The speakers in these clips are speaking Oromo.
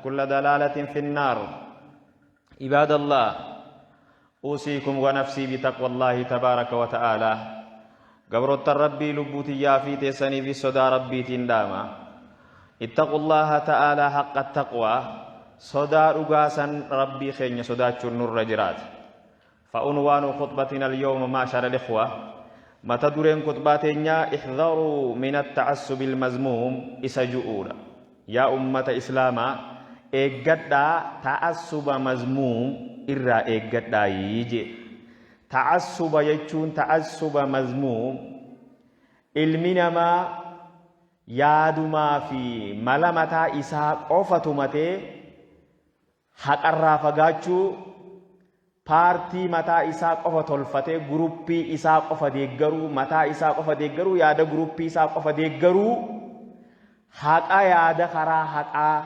وكل دلالة في النار. عباد الله، أوصيكم ونفسي بتقوى الله تبارك وتعالى. Gabroota Rabbii، lubbuu tiyyaa fi teessanii fi sodaa Rabbiitiin dhaama. اتقوا الله تعالى حق التقوى. Sodaa dhugaasan Rabbii keenya sodaachuun nurra jiraata. فعنوان خطبتنا اليوم، معشر الإخوة، mata dureen khutbaa teenyaa احذروا من التعصب المذموم isa ju'uudha. Yaa ummata Islaamaa، eeggadhaa، ta'assuba mazmuum irraa eeggadhaa jee. Ta'assuba jechuun ta'assuba mazmuum, ilmi namaa yaadumaa fi mala mataa isaa qofa tumatee haqarraa fagaachuu, paartii mataa isaa qofa tolfatee guruppii isaa qofa deeggaruu, mataa isaa qofa deeggaruu, yaada guruppii isaa qofa deeggaruu, haqa yaada karaa haqaa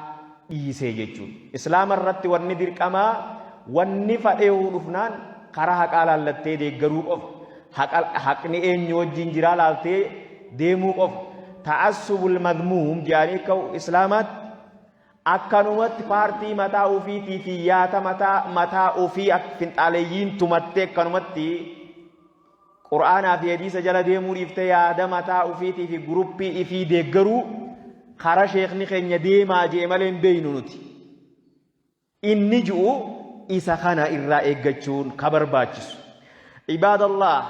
dhiisee jechuudha. Islaama irratti wanni dirqamaa, wanni fadheehuu dhufnaan karaa haqaa laallattee deeggaruu qofa. Haqni eenyu wajjin jiraa laaltee deemuu qofa. تعصب المذموم jedhanii ka'u Islaamaatti akkanumatti paartii mataa ofiitii fi yaata mataa mataa ofii finxaaleeyyiin tumattee, akkanumatti Qur'aanaa fi hadiisa jala deemuu dhiiftee yaada mataa ofiitii fi guruppii ifii deeggaruu, kara sheekni keenya deemaa jee malee hin beeynu nuti. Inni ji'u isa kana irraa eeggachuun ka barbaachisu. عباد الله،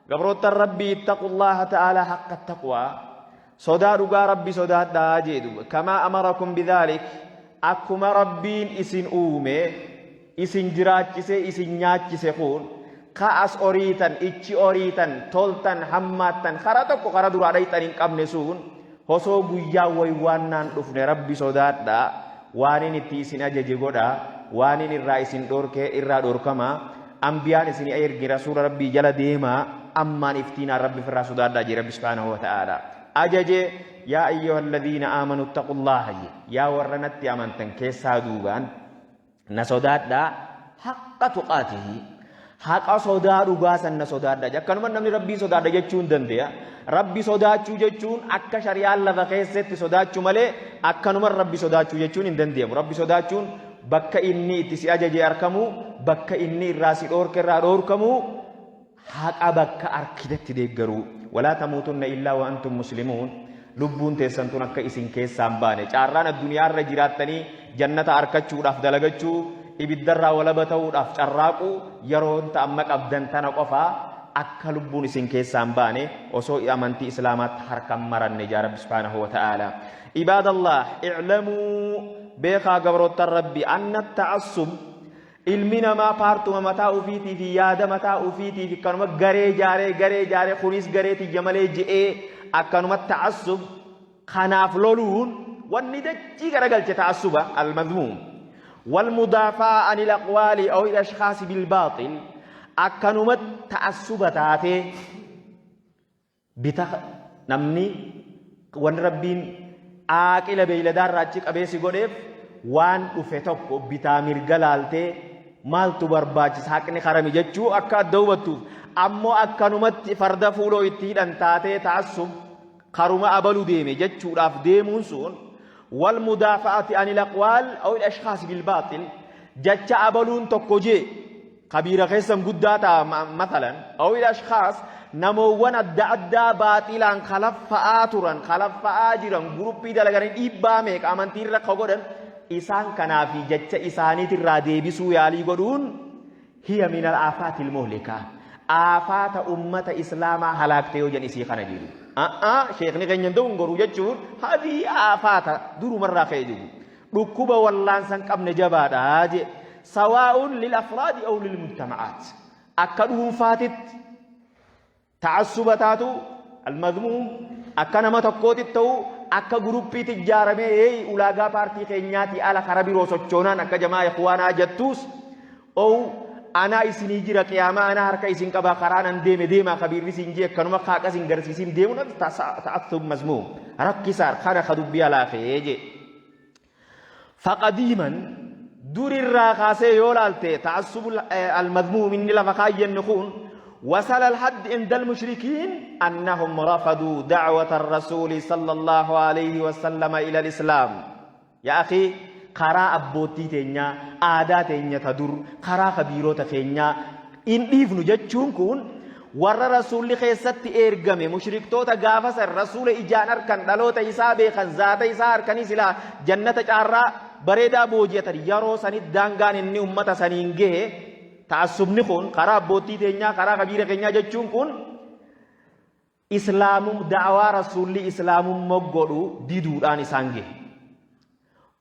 gabroottan Rabbii، اتقوا الله تعالى حق التقوى. Sodaa dhugaa Rabbi sodaadhaa jee duuba. كما أمركم بذلك، akkuma Rabbiin isin uume, isin jiraachise, isin nyaachise, kun ka as oriitan, ichi oriitan, toltan, hammaattan, kara tokko kara duraa dhayxan hin qabne sun, osoo guyyaa waywaannaan dhufne Rabbi sodaadhaa. Waan inni itti isin ajaje godhaa, waan inni irraa isin dhorke irraa dhorkamaa, ambiyaan isin ergi rasuula Rabbii jala deemaa, ammaan iftiinaan Rabbi firraa sodaadhaa jee Rabbi سبحانه وتعالى ajaje. يا أيها الذين آمنوا اتقوا الله، yaa warra natti amantan keessaa duubaan na sodaadhaa، حق تقاته، haqa sodaa dhugaa san na sodaadha. Akkanuma namni Rabbii sodaadha jechuu hin dandeenya. Rabbi sodaachuu jechuun akka shari'aan lafa keessatti sodaachuu malee akkanuma Rabbi sodaachuu jechuun hin danda'amu. Rabbi sodaachuun bakka inni itti si ajaje argamu, bakka inni irraa si dhoorke irraa dhoorkamu, haqa bakka arkitetti deeggaruu. ولا تموتن إلا وأنتم مسلمون. Lubbuun teessan tun akka isin keessaan baane, caarraan addunyaarra jiraattanii jannata arkachuudhaaf dalagachuu, ibiddarraa walaba ta'uudhaaf carraaquu, yeroon amma qabdan tana qofaa, akka lubbuun isin keessaan baane osoo amantii Islaamaatti harkan maranne jaa Rabbi سبحانه وتعالى. عباد الله، اعلموا، beekaa gabroottan Rabbi، أن التعصب، ilmi namaa paartuma mataa ufiitii fi yaada mataa ufiitii fi akkanuma garee jaaree garee jaaree, kunis garee tiyya malee je'ee akkanuma ta'assub kanaaf loluun, wanni dachii garagalche تعصب المذموم والمدافعة عن الأقوال أو الأشخاص بالباطل، akkanuma ta'assuba taatee bita namni wanni Rabbiin aaqila beeyladaarraa achi qabeessi godheef, waan dhufe tokko bitaa mirga laaltee maaltu barbaachisa, haqni karami jechuu akka adda hubattuuf. Ammoo akkanumatti farda fuuloo itti hidhan taatee ta'assub karuma abalu deeme jechuudhaaf deemuun sun، والمدافعة عن الأقوال أو الأشخاص بالباطل، jecha abaluun tokko jee kabiira keessan guddaa ta'a مثلا، أو الأشخاص، namoowwan adda addaa baaxilaan kalaffa'aa turan, kalaffa'aa jiran, guruppii dalaganii dhiibbaa meeqa amantii irra ka godhan, isaan kanaafi jecha isaaniitirraa deebisuu yaalii godhuun، هي من الآفات المهلكة، aafaata ummata Islaamaa halaakte yoo jedhan isii kana jedhu. A'a, sheekni keenya dogongoruu jechuun hadii aafaata durumarraa ka'e jedhu. Dhukkuba wallaansan qabne jabaadha je. سواء للأفراد أو للمجتمعات. Akka dhuunfaatitti ta'assuba taatu المذموم, akka nama tokkootti ta'u, akka guruppiitti ijaaramee ulaagaa paartii keenyaati ala kara biroo sochoonaan akka jamaa ikhwaanaa jettuus, ou anaa isinii jira, qiyaamaa anaa harka isin qabaa, karaa nan deeme deemaa, kabiirri isin jee akkanuma kaaqa isin garsiisin deemuun تعصب مذموم rakkisaar kana ka dubbii alaafee jee. فقديما، durirraa kaasee yoo laalte, تعصب المذموم inni lafa kaayyanne kun وصل الحد عند المشركين أنهم رفضوا دعوة الرسول صلى الله عليه وسلم إلى الإسلام. يا أخي، Karaa abboottii teenyaa, aadaa teenya ta dur, karaa kabiirota keenyaa hin dhiifnu jechuun kun warra Rasuulli keessatti eergame, mushriktoota gaafa san Rasuula ijaan arkan, dhaloota isaa beekan, zaata isaa arkanii silaa jannata caarraa bareedaa booji'atan, yeroo sanitti daangaan inni ummata saniin gahe, ta'assubni kun karaa abboottii teenyaa, karaa kabiira keenyaa jechuun kun Islaamum da'awaa Rasuulli Islaamumma godhu diduudhaan isaan gahe.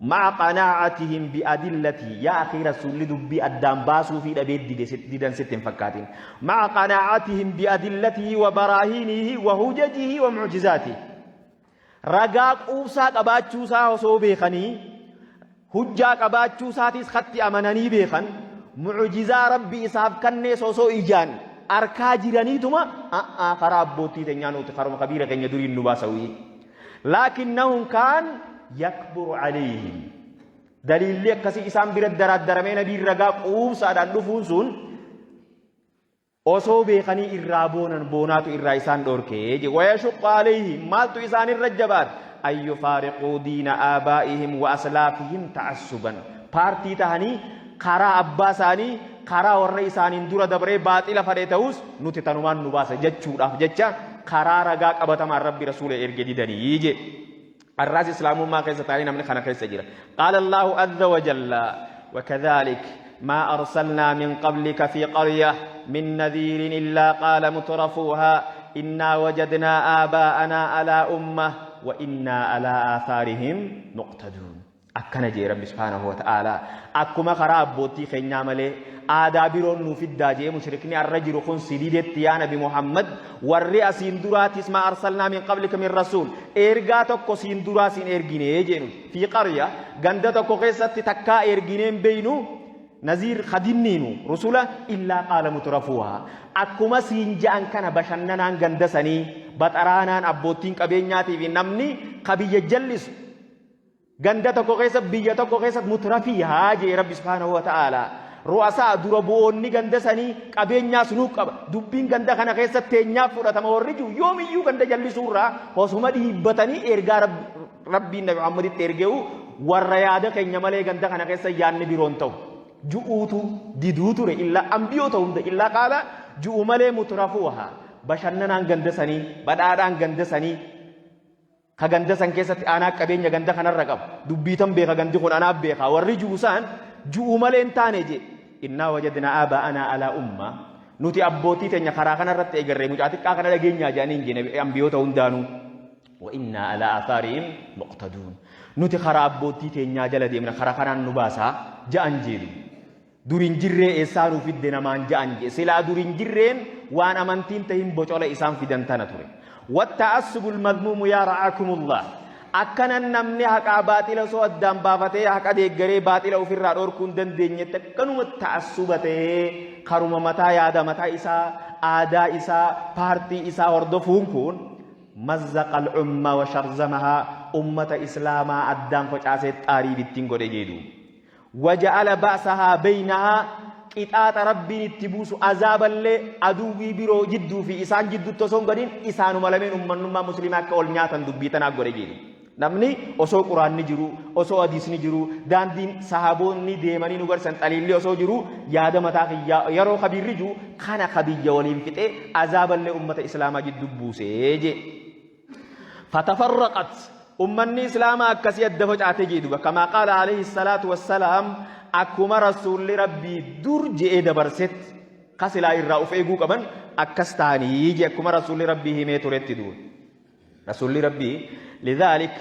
Ma'a qanaa'atihim bi adillati, yaa akhii, Rasuulli dubbii addaan baasuufii dhabee dide didan sitti hin fakkaatin. Ma'a qanaa'atihim bi adillatihi wa baraahiinihi wa hujajihi wa mu'jizaatihi. Ragaa quubsaa qabaachuu isaa osoo beekanii, hujjaa qabaachuu isaatiis katti amananii beekan, mu'jizaa Rabbi isaaf kannees osoo ijaan arkaa jiraniituma, a'aa, karaa abboottii teenyaa nuti karuma kabiira keenya duriin nu baasawii. Laakinnahum kaan yakburu alayhim. Daliilli akkasii isaan bira daraaddaramee nabiin ragaa quubsaadhaan dhufuun sun osoo beekanii irraa boonan, boonaatu irraa isaan dhorke je. Wayashuqqu alayhim, maaltu isaan irra jabaate? An yufaariquu diina aabaa'ihim wa aslaafihim ta'assuban, paartii tahanii karaa abbaa isaanii, karaa warra isaaniin dura dabree baaxila fadhe ta'us nuti tanumaan nu baasa jechuudhaaf jecha karaa ragaa qabatamaan Rabbi Rasuula erge didanii je. Arraas Islaamummaa keessa taa'ee namni kana keessa jira. Qaala Allaahu azza wa jalla: wakadhaalik maa arsalnaa min qablika fi qarya min nadhiirin illaa qaala mutrafuuhaa innaa wajadnaa aabaa'anaa alaa ummah wa innaa alaa aathaarihim muqtaduun. Akkana jee Rabbi subhaanahu wa ta'aalaa: akkuma karaa abboottii keenyaa malee aadaa biroon nuu fiddaa jee mushrikni arra jiru kun si didetti, yaa Nabi Muhammad, warri asiin duraatis, maa arsalnaa min qablika min rasuul, ergaa tokko siin duraa siin erginee jee nuti fi qarya, ganda tokko keessatti takkaa ergineen beeynu naziir khadinniinu rusula, illaa qaala mutrafuuhaa, akkuma siin ja'an kana bashannanaan ganda sanii, baxaraanaan, abboottiin qabeenyaatii fi namni ka biyya jallisu ganda tokko keessa, biyya tokko keessa, mutrafiihaa jee Rabbi subhaanahu wa ta'aalaa, ru'asaa, dura bu'oonni ganda sanii qabeenyaas nuu qaba, dubbiin ganda kana keessa teenyaaf fudhatama warri jiru yoomiyyuu ganda jallisuurraa osuma dhiibbatanii ergaa Rabbiin Nabi Muhammaditti erge'u warra yaada keenya malee ganda kana keessa yaadni biroon ta'u ju'uutu diduu ture. Illaa ambiyoota hunda, illaa qaala ju'u malee mutrafuuhaa, bashannanaan ganda sanii, badhaadhaan ganda sanii, ka ganda san keessatti aanaa qabeenya ganda kanarra qabu, dubbii tan beeka, gandi kun anaa beeka warri ju'u saan ju'u malee hin taane je: innaa wajadnaa aabaa'anaa alaa ummaa, nuti abbootii teenya karaa kanarratti eegarree mucaa xiqqaa kana dhageenyaa jedhanii hin jenne ambiyoota hundaanuu. Wa innaa alaa aasaarihim muqtaduun, nuti karaa abbootii teenyaa jala deemna, karaa kanaan nu baasaa ja'an jeedu. Dur hin jirree eessaa nuu fidde namaan ja'an je. Silaa dur hin jirreen waan amantiin tahin bocola isaan fidan tana ture. Watta'assubul madmuumu yaa ra'akumullah. Akkanan namni haqaa baaxila osoo addaan baafatee haqa deeggaree baaxila ofirraa dhorkuu hin dandeenyetti akkanuma ta'assuba ta'ee karuma mataa, yaada mataa isaa, aadaa isaa, paartii isaa hordofuun kun mazzaqal umma wa sharzamahaa, ummata Islaamaa addaan facaasee xaarii bittiin godhe jedhu. Waja'ala ba'sahaa beynahaa, qixaaxa Rabbiin itti buusu, azaaballee aduwwii biroo jidduu fi isaan jiddutti osoo hin godhin isaanuma lameen ummannummaa muslimaa akka ol nyaatan dubbii tanaa godhe jedhu. Namni osoo Quraanni jiru, osoo hadiisni jiru, daandiin sahaboonni deemanii nu garsan xaliilli osoo jiru, yaada mataa kiyyaa yeroo kabiirri jiru kana kabiyya waliin fixee azaaballee ummata Islaamaa jiddu buusee jee. Fatafarraqat, ummanni Islaamaa akkasii adda facaate jee duba. Kamaa qaala alayhi salaatu wassalaam, akkuma Rasuulli Rabbii dur je'ee dabarsetti ka silaa irraa of eeguu qaban akkas ta'anii jee, akkuma Rasuulli Rabbii himee turetti duuba. Rasuulli Rabbii lidhaalik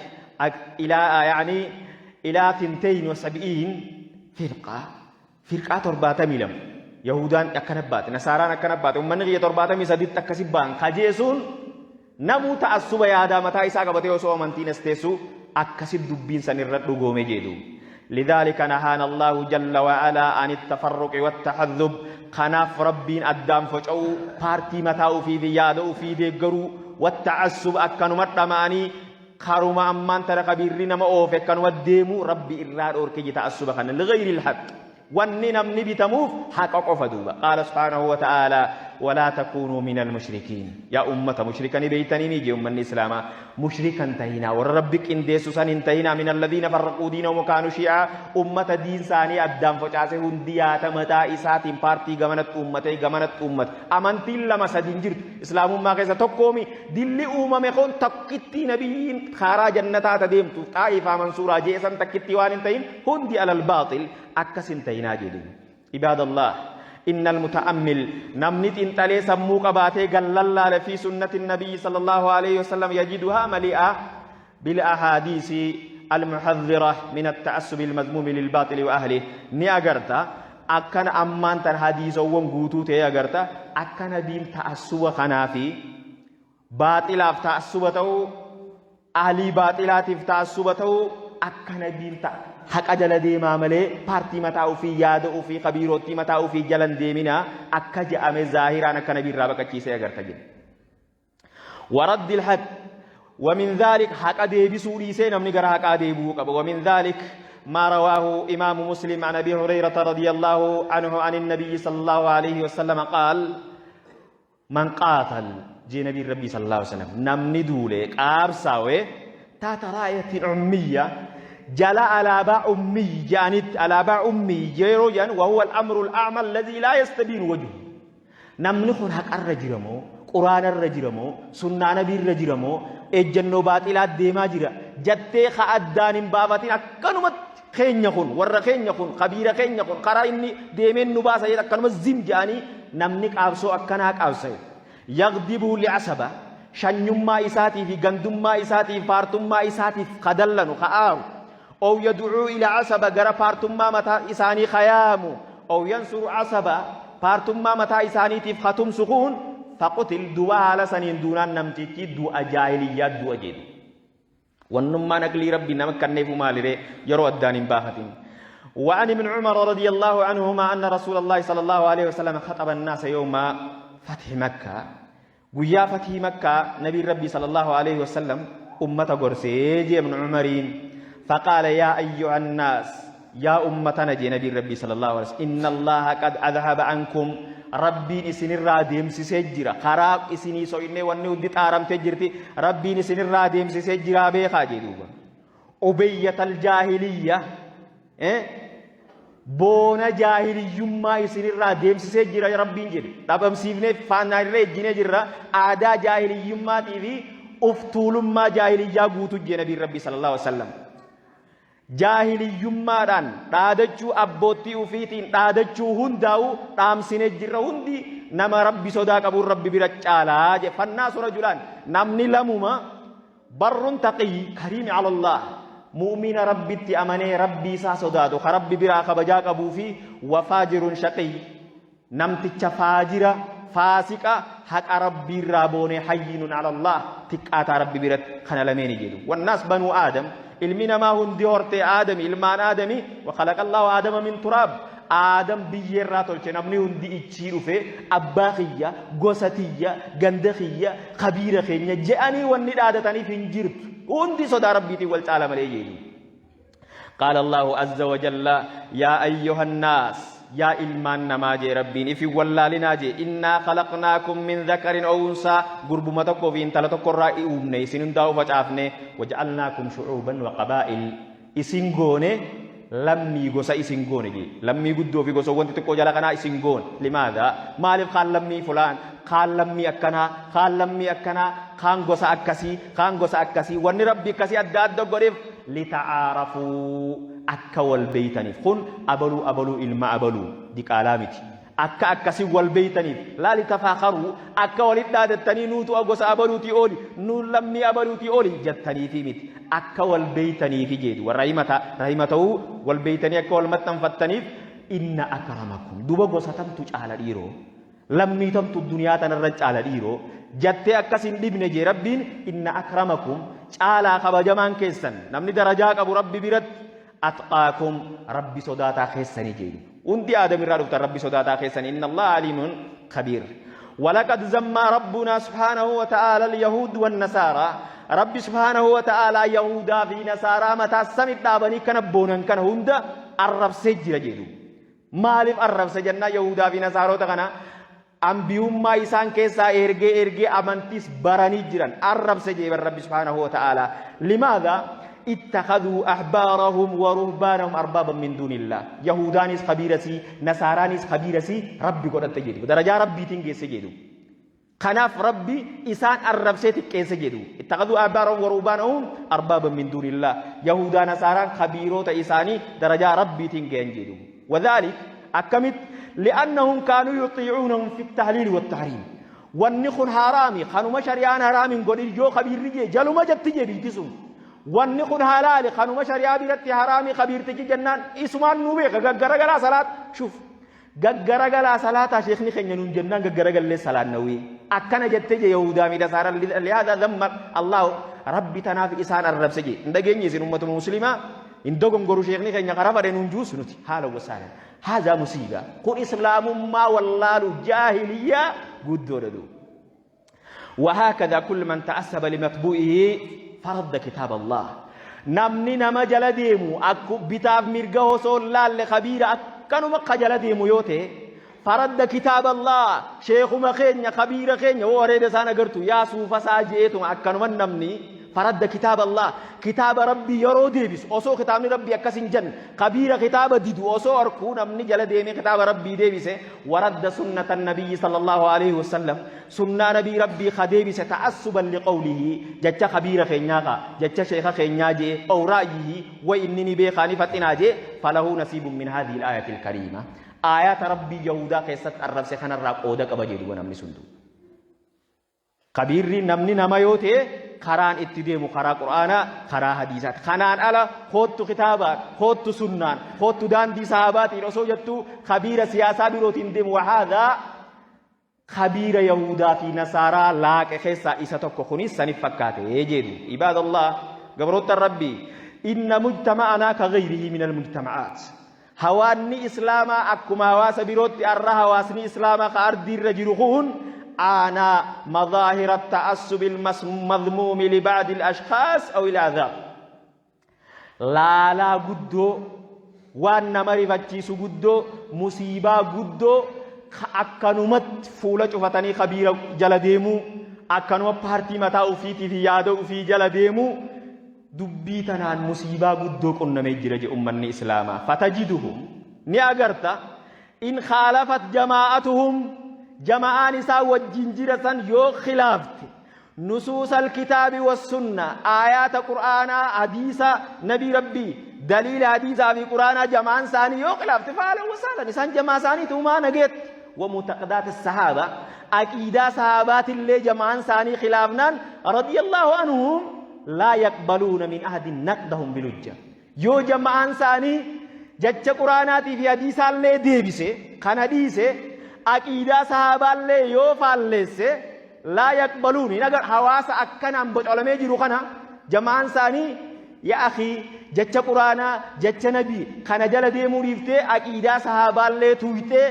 ilaa yaani ilaa 72 firqaa, firqaa 72, Yahudaan akkana baate, Nasaaraan akkana baate, ummanni kiyya 73tti akkasi ba'an kajeesuun namuu ta'assuba yaadaa mataa isaa qabatee osoo amantiin as teessu akkasi dubbiin san irra dhugoome jedhu. لذلك نهانا الله جل وعلا عن التفرق والتحزب، kanaaf Rabbiin addaan faca'uu, paartii mataa ofii fi yaada ofii deeggaruu, والتعصب, akkanuma dhama'anii karuma ammaan tana kabiirri nama oofe akkanuma deemuu Rabbi irraa dhoorke je ta'assuba kana. لغير الحق, wanni namni bitamuuf haqa qofa duuba. Qaala subhaanahu wa ta'aalaa: Walaa takuunuu minal mushrikiin. Yaa ummata mushrika ni beeytanii mii jee ummanni islaamaa. Mushrika hin tahinaa warra Rabbi qindeessu san hin tahinaa min alladhiina farraquu diinahum wa kaanuu shi'aa ummata diin isaanii addaan focaase hundi yaata mataa isaatiin paartii gamanatti uummatee gamanatti uummate. Amantiin lama sadi hin jirtu. Islaamummaa keessa tokkoomi dilli uumame kun takkittii nabiyyiin karaa jannataa ta deemtu xaa'ifaa mansuuraa jee san takkittii waan hin tahin hundi alal baaxil akkas hin tahinaa jedhe. Ibaadallah innal muta'ammil namni xinxalee sammuu qabaatee gallallaale fi sunnati nabiyyi sallallahu alayhi wasallam yajiduhaa mali'a bil ahaadiisi almuhadhira min at-ta'assub al-mazmum lil baaxili wa ahlihi ni agarta akkana ammaan tan hadiisowwan guutuu ta'e agarta akka nabiin ta'assuba kanaa fi baaxilaaf ta'assuba ta'uu ahlii baaxilaatiif ta'assuba ta'uu akka nabiin ta'a haqa jala deemaa malee paartii mataa ofii yaada ofii kabiiroottii mataa ofii jala hin deeminaa akka je'ame zaahiraan akka nabii irraa baqachiisee agarta jedhe. ورد الحق ومن ذلك حق ديبسو ديسي نمني غرا حق ديبو قبا ومن ذلك ما رواه إمام مسلم عن أبي هريرة رضي الله عنه عن النبي صلى الله عليه وسلم قال من قاتل جي نبي ربي صلى الله عليه وسلم نمني دولي قابساوي تحت راية أمية جلا alaabaa أمي جانت alaabaa أمي جيرو جان وهو الأمر الأعمى الذي لا يستبين وجهه Namni kun haqarra jira moo, Quraanarra jira moo, sunnaa nabiirra jira moo, ejjannoo baaxilaa deemaa jira jattee ka addaan hin baafatin akkanumatti keenya kun, warra keenya kun, kabiira keenya kun, karaa inni deemeen nu baasa jedhe akkanuma zim jedhanii namni qaabsoo akkanaa qaabsaye. Yagdibuu li'asaba shanyummaa isaatii fi gandummaa isaatii fi paartummaa isaatiif ka dallanu, ka aaru. Ow yad'uu ila asaba gara paartummaa mataa isaanii ka yaamu. Ow yansuru asaba paartummaa mataa isaaniitiif ka tumsu kun faqutil du'a haala saniin duunaan namtichi du'a jaahiliyyaa du'a jedhu. Wannummaan aqlii Rabbi nama kanneefu maaliree yeroo addaan hin baafatin. وعن ابن عمر رضي الله عنهما أن رسول الله صلى الله عليه وسلم خطب الناس يوم فتح مكة Guyyaa Fathii Makkaa Nabiin Rabbii sallallaahu aleyhi wasallam ummata gorsee jee Ibnu Umariin faqaala yaa ayyuhan naas yaa ummatana jee Nabiin Rabbii sallallaahu aleyhi wasallam inna Allaaha qad adhaba ankum Rabbiin isinirraa deemsisee jira karaa isinii so'innee wanni hundi xaaramtee jirti Rabbiin isinirraa deemsisee jiraa beekaa jee duuba ubeyyatal jaahiliyya Boona jaahiliyyummaa isinirraa deemsisee jira Rabbiin jedhe. Dhabamsiifnee faanaa irra ejjinee jirra. Aadaa jaahiliyyummaatii fi uf tuulummaa jaahiliyyaa guutuu jee Nabiin Rabbii sallallahu alaihi wasallam. Jaahiliyyummaadhaan dhaadachuu abboottii ufiitiin dhaadachuu hundaa'u dhaamsinee jirra hundi nama Rabbi sodaa qabuun Rabbi bira caalaa jedhe. Fannaasu rajulaan namni lamuma Barrun taqiyy kariimi alallah mu'mina Rabbitti amanee Rabbii isaa sodaatu ka Rabbi biraa kabajaa qabuu fi wa faajirun shaqiy namticha faajira faasiqa haqa Rabbii irraa boonee hayyinun alallah xiqqaataa Rabbi biratti kana lameeni jedhu wannaas banuu aadam ilmi namaa hundi hortee aadami ilmaan aadami wa khalaqallahu aadama min turaab Aadam biyyeerraa tolche namni hundi ichii dhufe abbaa kiyya gosa tiyya ganda kiyya kabiira keenya je'anii wanni dhaadataniif hin jirtu. Hundi sodaa Rabbiitiin wal caala malee jeeni. Qaala Allaahu azza wa jalla yaa ayyuhan naas yaa ilmaan namaa jee Rabbiin if hin wallaalinaa jee innaa khalaqnaakum min dhakarin aw unsaa gurbuma tokkoo fi intala tokko irraa uumne isin hundaa facaafne waja'alnaakum shu'uuban wa qabaa'il isin goone lammii gosa isin goone jee lammii guddoo fi gosawwan xixiqqoo jala kanaa isin goone limaadha maaliif kaan lammii fulaan kaan lammii akkanaa kaan lammii akkanaa kaan gosa akkasii kaan gosa akkasii wanni rabbi akkasii adda adda godheef lita'aarafuu akka wal beeytaniif kun abaluu abaluu ilma abaluu diqaalaa miti Akka akkasi wal beeytaniif, laa litafaakaruu, akka walitti dhaadattanii nuutu gosa abaluutii ooli, nuun lammii abaluutii oli jattaniifii miti. Akka wal beeytaniifi jeedu. Wa rahimata, rahima ta'uu wal beeytanii akka wal maxxanfattaniif inna akramakum. Duba gosa tamtu caala dhiiroo? Lammii tamtu duniyaa tanarra caala dhiiroo? Jattee akkas hin dhibne jee Rabbiin inna akramakum caalaa kabajamaan keessan namni darajaa qabu Rabbi biratti atqaakum Rabbi sodaataa keessanii jeedu. Hundi Aadam irraa dhuftan Rabbi sodaataa keessanii inna Allah aliimun kabiir. Walaqad zammaa Rabbunaa subhaanahu wa ta'aala al-yahuud wan nasaaraa. Rabbi subhaanahu wa ta'aalaa Yahuudaa fi Nasaaraa mataa sami dhaabanii kana boonan kana hunda arrabsee jira jedhu. Maaliif arrabse jennaa Yahuudaa fi Nasaarota kana? Ambiyummaa isaan keessaa ergee ergee amantiis baranii jiran arrabse jee bar Rabbi subhaanahu wa ta'aalaa. Limaadha ittakhaduu ahbaarahum wa ruhbaanahum arbaaban min duunillah. Yahuudaanis kabiirasii, nasaaraanis kabiirasii Rabbi godhatte jedhu. Darajaa Rabbiitiin geesse jedhu. Kanaaf Rabbi isaan arrabsee xiqqeesse jedhu. Ittakhaduu ahbaarahum wa ruhbaanahum arbaaban min duunillah. Yahuudaa nasaaraan kabiirota isaanii darajaa Rabbiitiin ge'an jedhu. Wadhaalik akkamitti li'annahum kaanuu yuxiicuunahum fi tahliili wattahriim. Wanni kun haraami kanuma shari'aan haraam hin godhin yoo kabiirri jee jaluma jetti jee biiti sun. Wanni kun halaali kanuma shari'aa biratti haraami kabiirtichi jennaan isumaan nuu beeka gaggaragalaa salaat shuf gaggaragalaa salaataa sheekni keenya nuun jennaan gaggaragallee salaannawee akkana jettee jee yahudaa fi nasaaraan lihaadha dhamma Allahu rabbi tanaaf isaan arrabse jee hin dhageenye isin ummatuma muslimaa Hin dogongoru sheekni keenya karaa fadhe nuun juusu nuti haala wasaalan. Haazaa musiibaa. Kun islaamummaa wallaalu jaahiliyyaa guddoodha duuba. وهكذا كل من تعصب لمتبوئه فرد كتاب الله namni nama jala deemu akku bitaaf mirga osoo hin laalle kabiira akkanuma ka jala deemu yoo ta'e faradda kitaaba Allah sheekuma keenya kabiira keenya woo areeda isaan agartu yaa suufasaa jeetuma akkanuma namni faradda kitaaba Allah kitaaba rabbii yeroo deebisu osoo kitaabni rabbii akkas hin jenne kabiira kitaaba didu osoo arkuu namni jala deemee kitaaba rabbii deebise waradda sunnata nabiyyi sallallahu alaihi wasallam sunnaa nabii rabbii ka deebise ta'assuban liqawlihi jecha kabiira keenyaa ka jecha sheeka keenyaa jee ow ra'yihi wa inni ni beekaa ni faxinaa jee falahu nasiibun min haadhihi al-ayati al-kariima Aayaata Rabbii Yahuudaa keessatti arrabse kanarraa qooda qaba jedhu namni sun duuba. Kabiirri namni nama yoo ta'e karaan itti deemu karaa Qur'aanaa, karaa hadiisaati. Kanaan ala koottu kitaabaan, koottu sunnaan, koottu daandii sahaabaatiin osoo jettuu kabiira siyaasaa birootiin deemu wahaadhaa kabiira Yahuudaa fi Nasaaraa laaqe keessaa isa tokko kunis sanif fakkaate jedhu. Ibaadallah gabroottan Rabbii inna mujtama'anaa ka gayrihi minal mujtama'aat. Hawaanni Islaamaa akkuma hawaasa birootti arra hawaasni Islaamaa ka ardiirra jiru kun aanaa madaahira ta'assubil madmuumi liba'di al-ashkhaas aw al-ahzaab. Laalaa guddoo waan nama rifachiisu guddoo musiibaa guddoo ka akkanumatti fuula cufatanii kabiira jala deemuu akkanuma paartii mataa ufiitii fi yaada ufii jala deemuu dubbii tanaan musiibaa guddoo qunnamee jira je ummanni islaamaa fatajiduhum ni agarta in khaalafat jamaa'atuhum jama'aan isaa wajjin jira san yoo khilaafte nusuusa alkitaabi wassunna aayaata qur'aanaa hadiisa nabii rabbii daliila hadiisaa fi qur'aanaa jama'aan isaanii yoo khilaafte faala wasaalan isaan jamaa isaanii tuumaa nageetti ومعتقدات الصحابة عقيدة صحابات اللي جمعان ثاني خلافنا رضي الله عنهم لا يقبلون من أحد نقدهم بالحجة يو جمعان ثاني جتش قرآناتي في حديث اللي ديبسي كان حديث عقيدة صحابة اللي يو فاللسي لا يقبلون نقر حواس أكنا بچولمي جيرو خنا جمعان ثاني yaa akhii jecha quraanaa jecha nabii kana jala deemuu dhiiftee aqiidaa sahaabaallee tuuyxee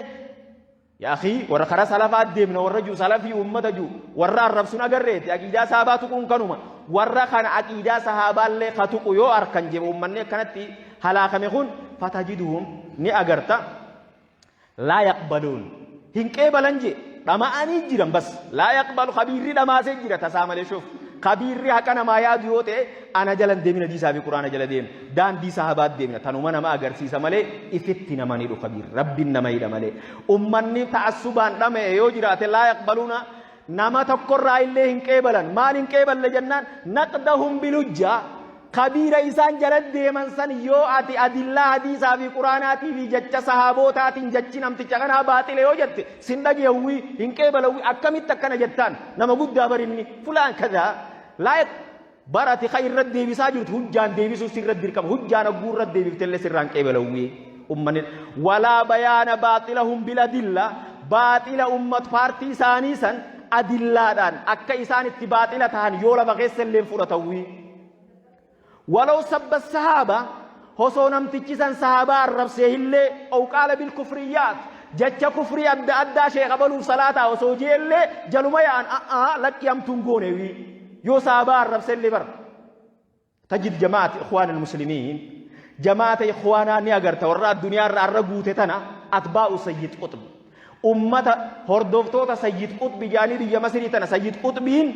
yaa akhii warra karaa salafaa deemna warra jiru salafii uummata jiru warra arrabsuun agarreeti aqiidaa sahaabaa tuquun kanuma warra kana aqiidaa sahaabaallee ka tuqu yoo arkan jedhu uummanni akkanatti halaakame kun fatajiduhum ni agarta laa yaqbaluun hin qeebalan jee dhama'anii jiran bas laa yaqbalu kabiirri dhamaasee jira tasaa malee shuf kabiirri haqa namaa yaadu yoo ta'e ana jala hin deemin hadiisaa fi quraana jala deemna daandii sahabaat deemna tanuma nama agarsiisa malee ifitti nama ni dhufa kabiirri rabbiin nama hidha malee ummanni ta'assubaan dhama'e yoo jiraate laa yaqbaluuna nama tokkorraa illee hin qeebalan maal hin qeeballe jennaan naqdahum bilujjaa Kabiira isaan jala deeman san yoo ati adillaa hadiisaa fi quraanaatii fi jecha sahabootaatiin jechi namticha kanaa baaxile yoo jette sin dhageewwi hin qeebalawwi akkamitti akkana jettaan nama guddaa barinni fulaan kadaa laa barati ka irra deebisaa jirtu hujjaan deebisuu sirra dirqama hujjaan hogguu irra deebiftellee sirraan qeebalawwi ummanni walaa bayaana baaxilahum bil adilla baaxila ummat paartii isaanii san adillaadhaan akka isaan itti baaxila tahan yoo lafa keessa illee fudhatawwi Walaw sabba sahaaba osoo namtichi san sahaabaa arrabsee illee ow qaala bil kufriyyaat jecha kufrii adda addaa sheekha baluuf salaataa osoo jeellee jaluma yaa'an a'aa lakki hamtuun goonewi yoo sahaabaa arrabse illee bara. Tajid jamaati ikhwaan almuslimiin jamaata ikhwaanaa ni agarta warra addunyaa irra arra guute tana atbaa'u sayyid qutb. Ummata hordoftoota Sayyid Qutbi jedhanii biyya Masrii tana Sayyid Qutbiin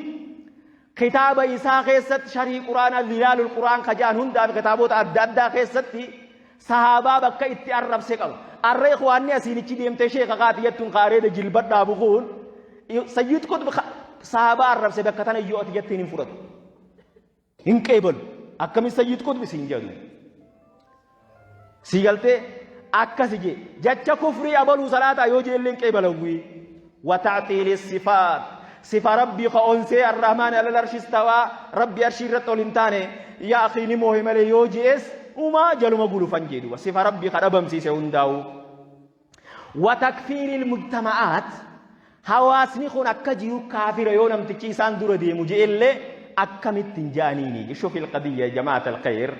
kitaaba isaa keessatti sharhii Quraanaa Zilaalul Quraan ka jedhan hundaa fi kitaabota adda addaa keessatti sahaabaa bakka itti arrabse qaba. Arra ikhwaanni asiinichi deemtee sheeka kaati jettuun ka areeda jilba dhaabu kun Sayyid Qutbi sahaabaa arrabse bakka tana yoo ati jetteen hin fudhatu. Hin qeebalu. Akkamiin Sayyid Qutbi siin jedhu. Sii galtee akkasi jee jecha kufrii abaluu salaataa yoo jeelleen qeebalawwii. Watacxiili sifaat sifa rabbii ka onsee arrahmaan alal arshi istawaa rabbi arshii irratti ol hin taane yaa akii ni moohe malee yoo je'es umaa jaluma gulufan jee duba sifa rabbii ka dhabamsiise hundaa'u. Watakfiiril mujtama'aat hawaasni kun akka jiru kaafira yoo namtichi isaan dura deemu je'ellee akkamitti hin ja'aniini shufil qadiyya jamaat alkhayr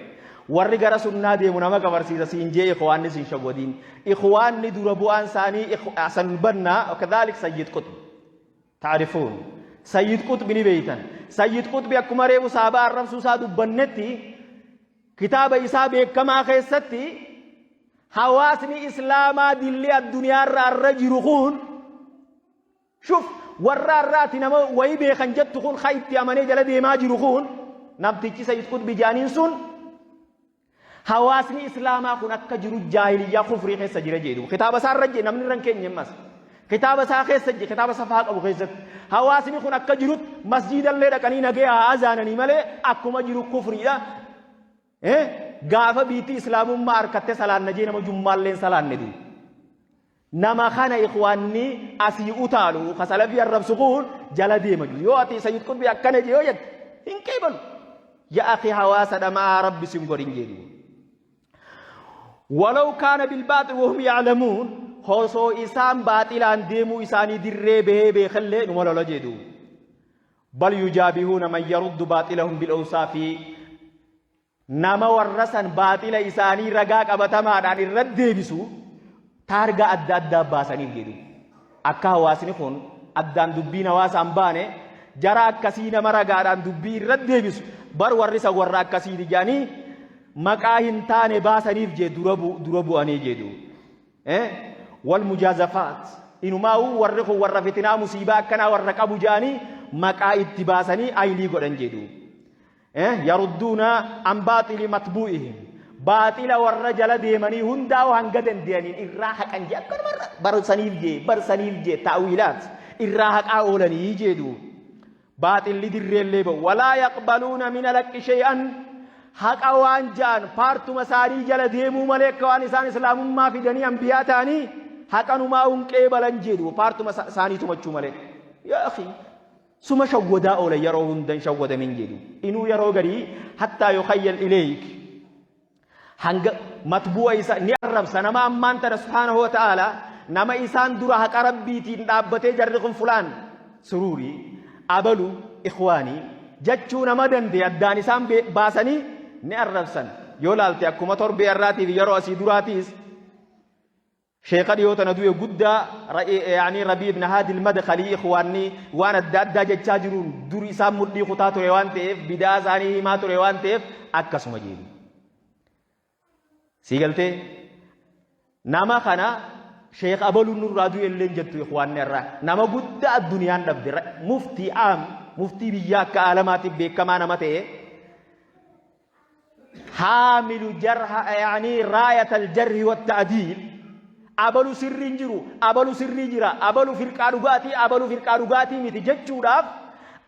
warri gara sunnaa deemu nama kafarsiisa siin jee ikhwaanni sin shawwadiin ikhwaanni dura bu'aan isaanii Hasanul Bannaa kadhaalik Sayyid Qutb ta'rifuun Sayyid Qutb ni beeytan Sayyid Qutb akkuma reefu saabaa arrabsuu isaa dubbannetti kitaaba isaa beekamaa keessatti Hawaasni Islaamaa dilli addunyaarra arra jiru kun shuf warra arra ati nama wayi beekan jettu kun ka itti amanee jala deemaa jiru kun namtichi Sayyid Qutbi jaaniin sun hawaasni Islaamaa kun akka jiru jaahiliyyaa kufrii keessa jira jedhu kitaaba isaa irra jee namni irra hin keenye ammas kitaaba isaa keessa jee kitaaba safaa qabu keessatti hawaasni kun akka jirutti masjiidallee dhaqanii nagee haa azaananii malee akkuma jiru kufriidha. Gaafa biitti islaamummaa harkatte salaanna jee nama jummaalleen salaanne du. Nama kana ikhwaanni asii utaalu ka salafii arrabsu kun jala deema jiru. Yoo ati Sayyid Qutbi akkana jee yoo jette hin qeebalu. Yaa akhi hawaasa dhama'aa rabbi sin godhin jedhu. Walaw kaana bilbaaxil wahum ya'lamuun osoo isaan baaxilaan deemuu isaanii dirree bahee beekallee numa lola jedhu. Bal yujaabihuuna man yaruddu baaxilahum bil-awsaafi nama warra san baaxila isaanii ragaa qabatamaadhaan irra deebisu taargaa adda addaa baasaniif jedhu. Akka hawaasni kun addaan dubbiin hawaasaan baane jara akkasii nama ragaadhaan dubbii irra deebisu bar warri san warra akkasiiti jedhanii maqaa hin taane baasaniif jee dura bu'anii jedhu. Wal mujaazafaat inumaa'uu warri kun warra fitinaa musiibaa akkanaa warra qabu jedhanii maqaa itti baasanii aylii godhan jedhu. Yarudduuna an baaxili matbuu'ihim baaxila warra jala deemanii hundaa'u hanga danda'aniin irraa haqan jee akkanumarra barsaniif jee barsaniif jee ta'wiilaat irraa haqaa oolanii jedhu. Baaxilli dirreellee ba'u. Walaa yaqbaluuna min alhaqqi shay'an haqa waan ja'an paartuma isaanii jala deemuu malee akka waan isaan islaamummaa fidanii ambiyaa ta'anii haqa numaa hin qeebalan jedhu paartuma isaanii tumachuu malee. Yaa akhi suma shawwadaa oola yeroo hunda hin shawwadamin jedhu. Inuu yeroo garii hattaa yukhayyal ileeyk hanga matbu'a isa ni arrabsa nama ammaan tana subhaanahu wa ta'ala nama isaan dura haqa rabbiitiin dhaabbatee jarri kun fulaan suruurii abalu ikhwaanii jechuu nama danda'e addaan isaan baasanii ni arrabsan yoo laalte akkuma torbee har'aatii fi yeroo asii duraatiis Sheekha dhiyoo tana du'e guddaa yaani Rabii ibn Haadi al-Madkhalii ikhwaanni waan adda addaa jechaa jiruun dur isaan mudhii kutaa ture waan ta'eef bidaa isaanii himaa ture waan ta'eef akkasuma jedhu. Sii galtee nama kana sheekh abaluun nurraa du'e illee jettu ikhwaanni irraa nama guddaa addunyaan dhabde muftii aam muftii biyyaa akka aalamaatiif beekamaa nama ta'e haamilu jarha yaani raayat aljarhi watta'diil abalu sirriin jiru abalu sirrii jira abalu firqaa dhugaatii abalu firqaa dhugaatii miti jechuudhaaf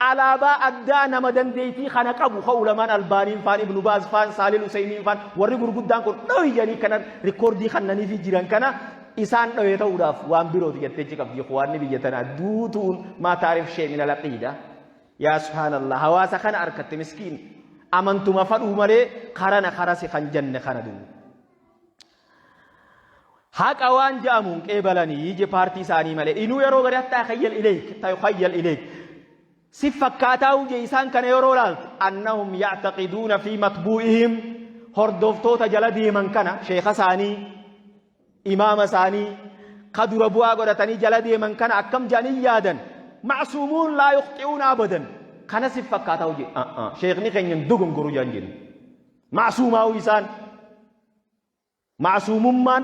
alaabaa addaa nama dandeettii kana qabu ka ulamaan albaaniin faan ibnu baaz faan saalil useymiin faan warri gurguddaan kun dhoyyanii kana rikoordii kannaniifi jiran kana isaan dhoye ta'uudhaaf waan birooti jetteechi qabdi ikhwaanni biyya tanaa duutuun maa taarif shee min alaqiida Yaa subhaanallah hawaasa kana arkatte miskiin amantuma fadhuu malee karana karasi kan jenne kana du'u. Haqa waan ja'amuun qeebalanii je paartii isaanii malee inuu yeroo gari hattaa khayyal ileek hattaa yukhayyal ileek si fakkaataa je isaan kana yeroo laaltu annahum yactaqiduuna fi matbuu'ihim hordoftoota jala deeman kana sheekha isaanii Imaama isaanii ka dura bu'aa godhatanii jala deeman kana akkam jedhanii yaadan ma'suumuun laa yukhxi'uuna abadan kana si fakkaata hojii sheekni keenya hin dogongoru jedhan jedhu ma'suumaa'uu isaan ma'suumummaan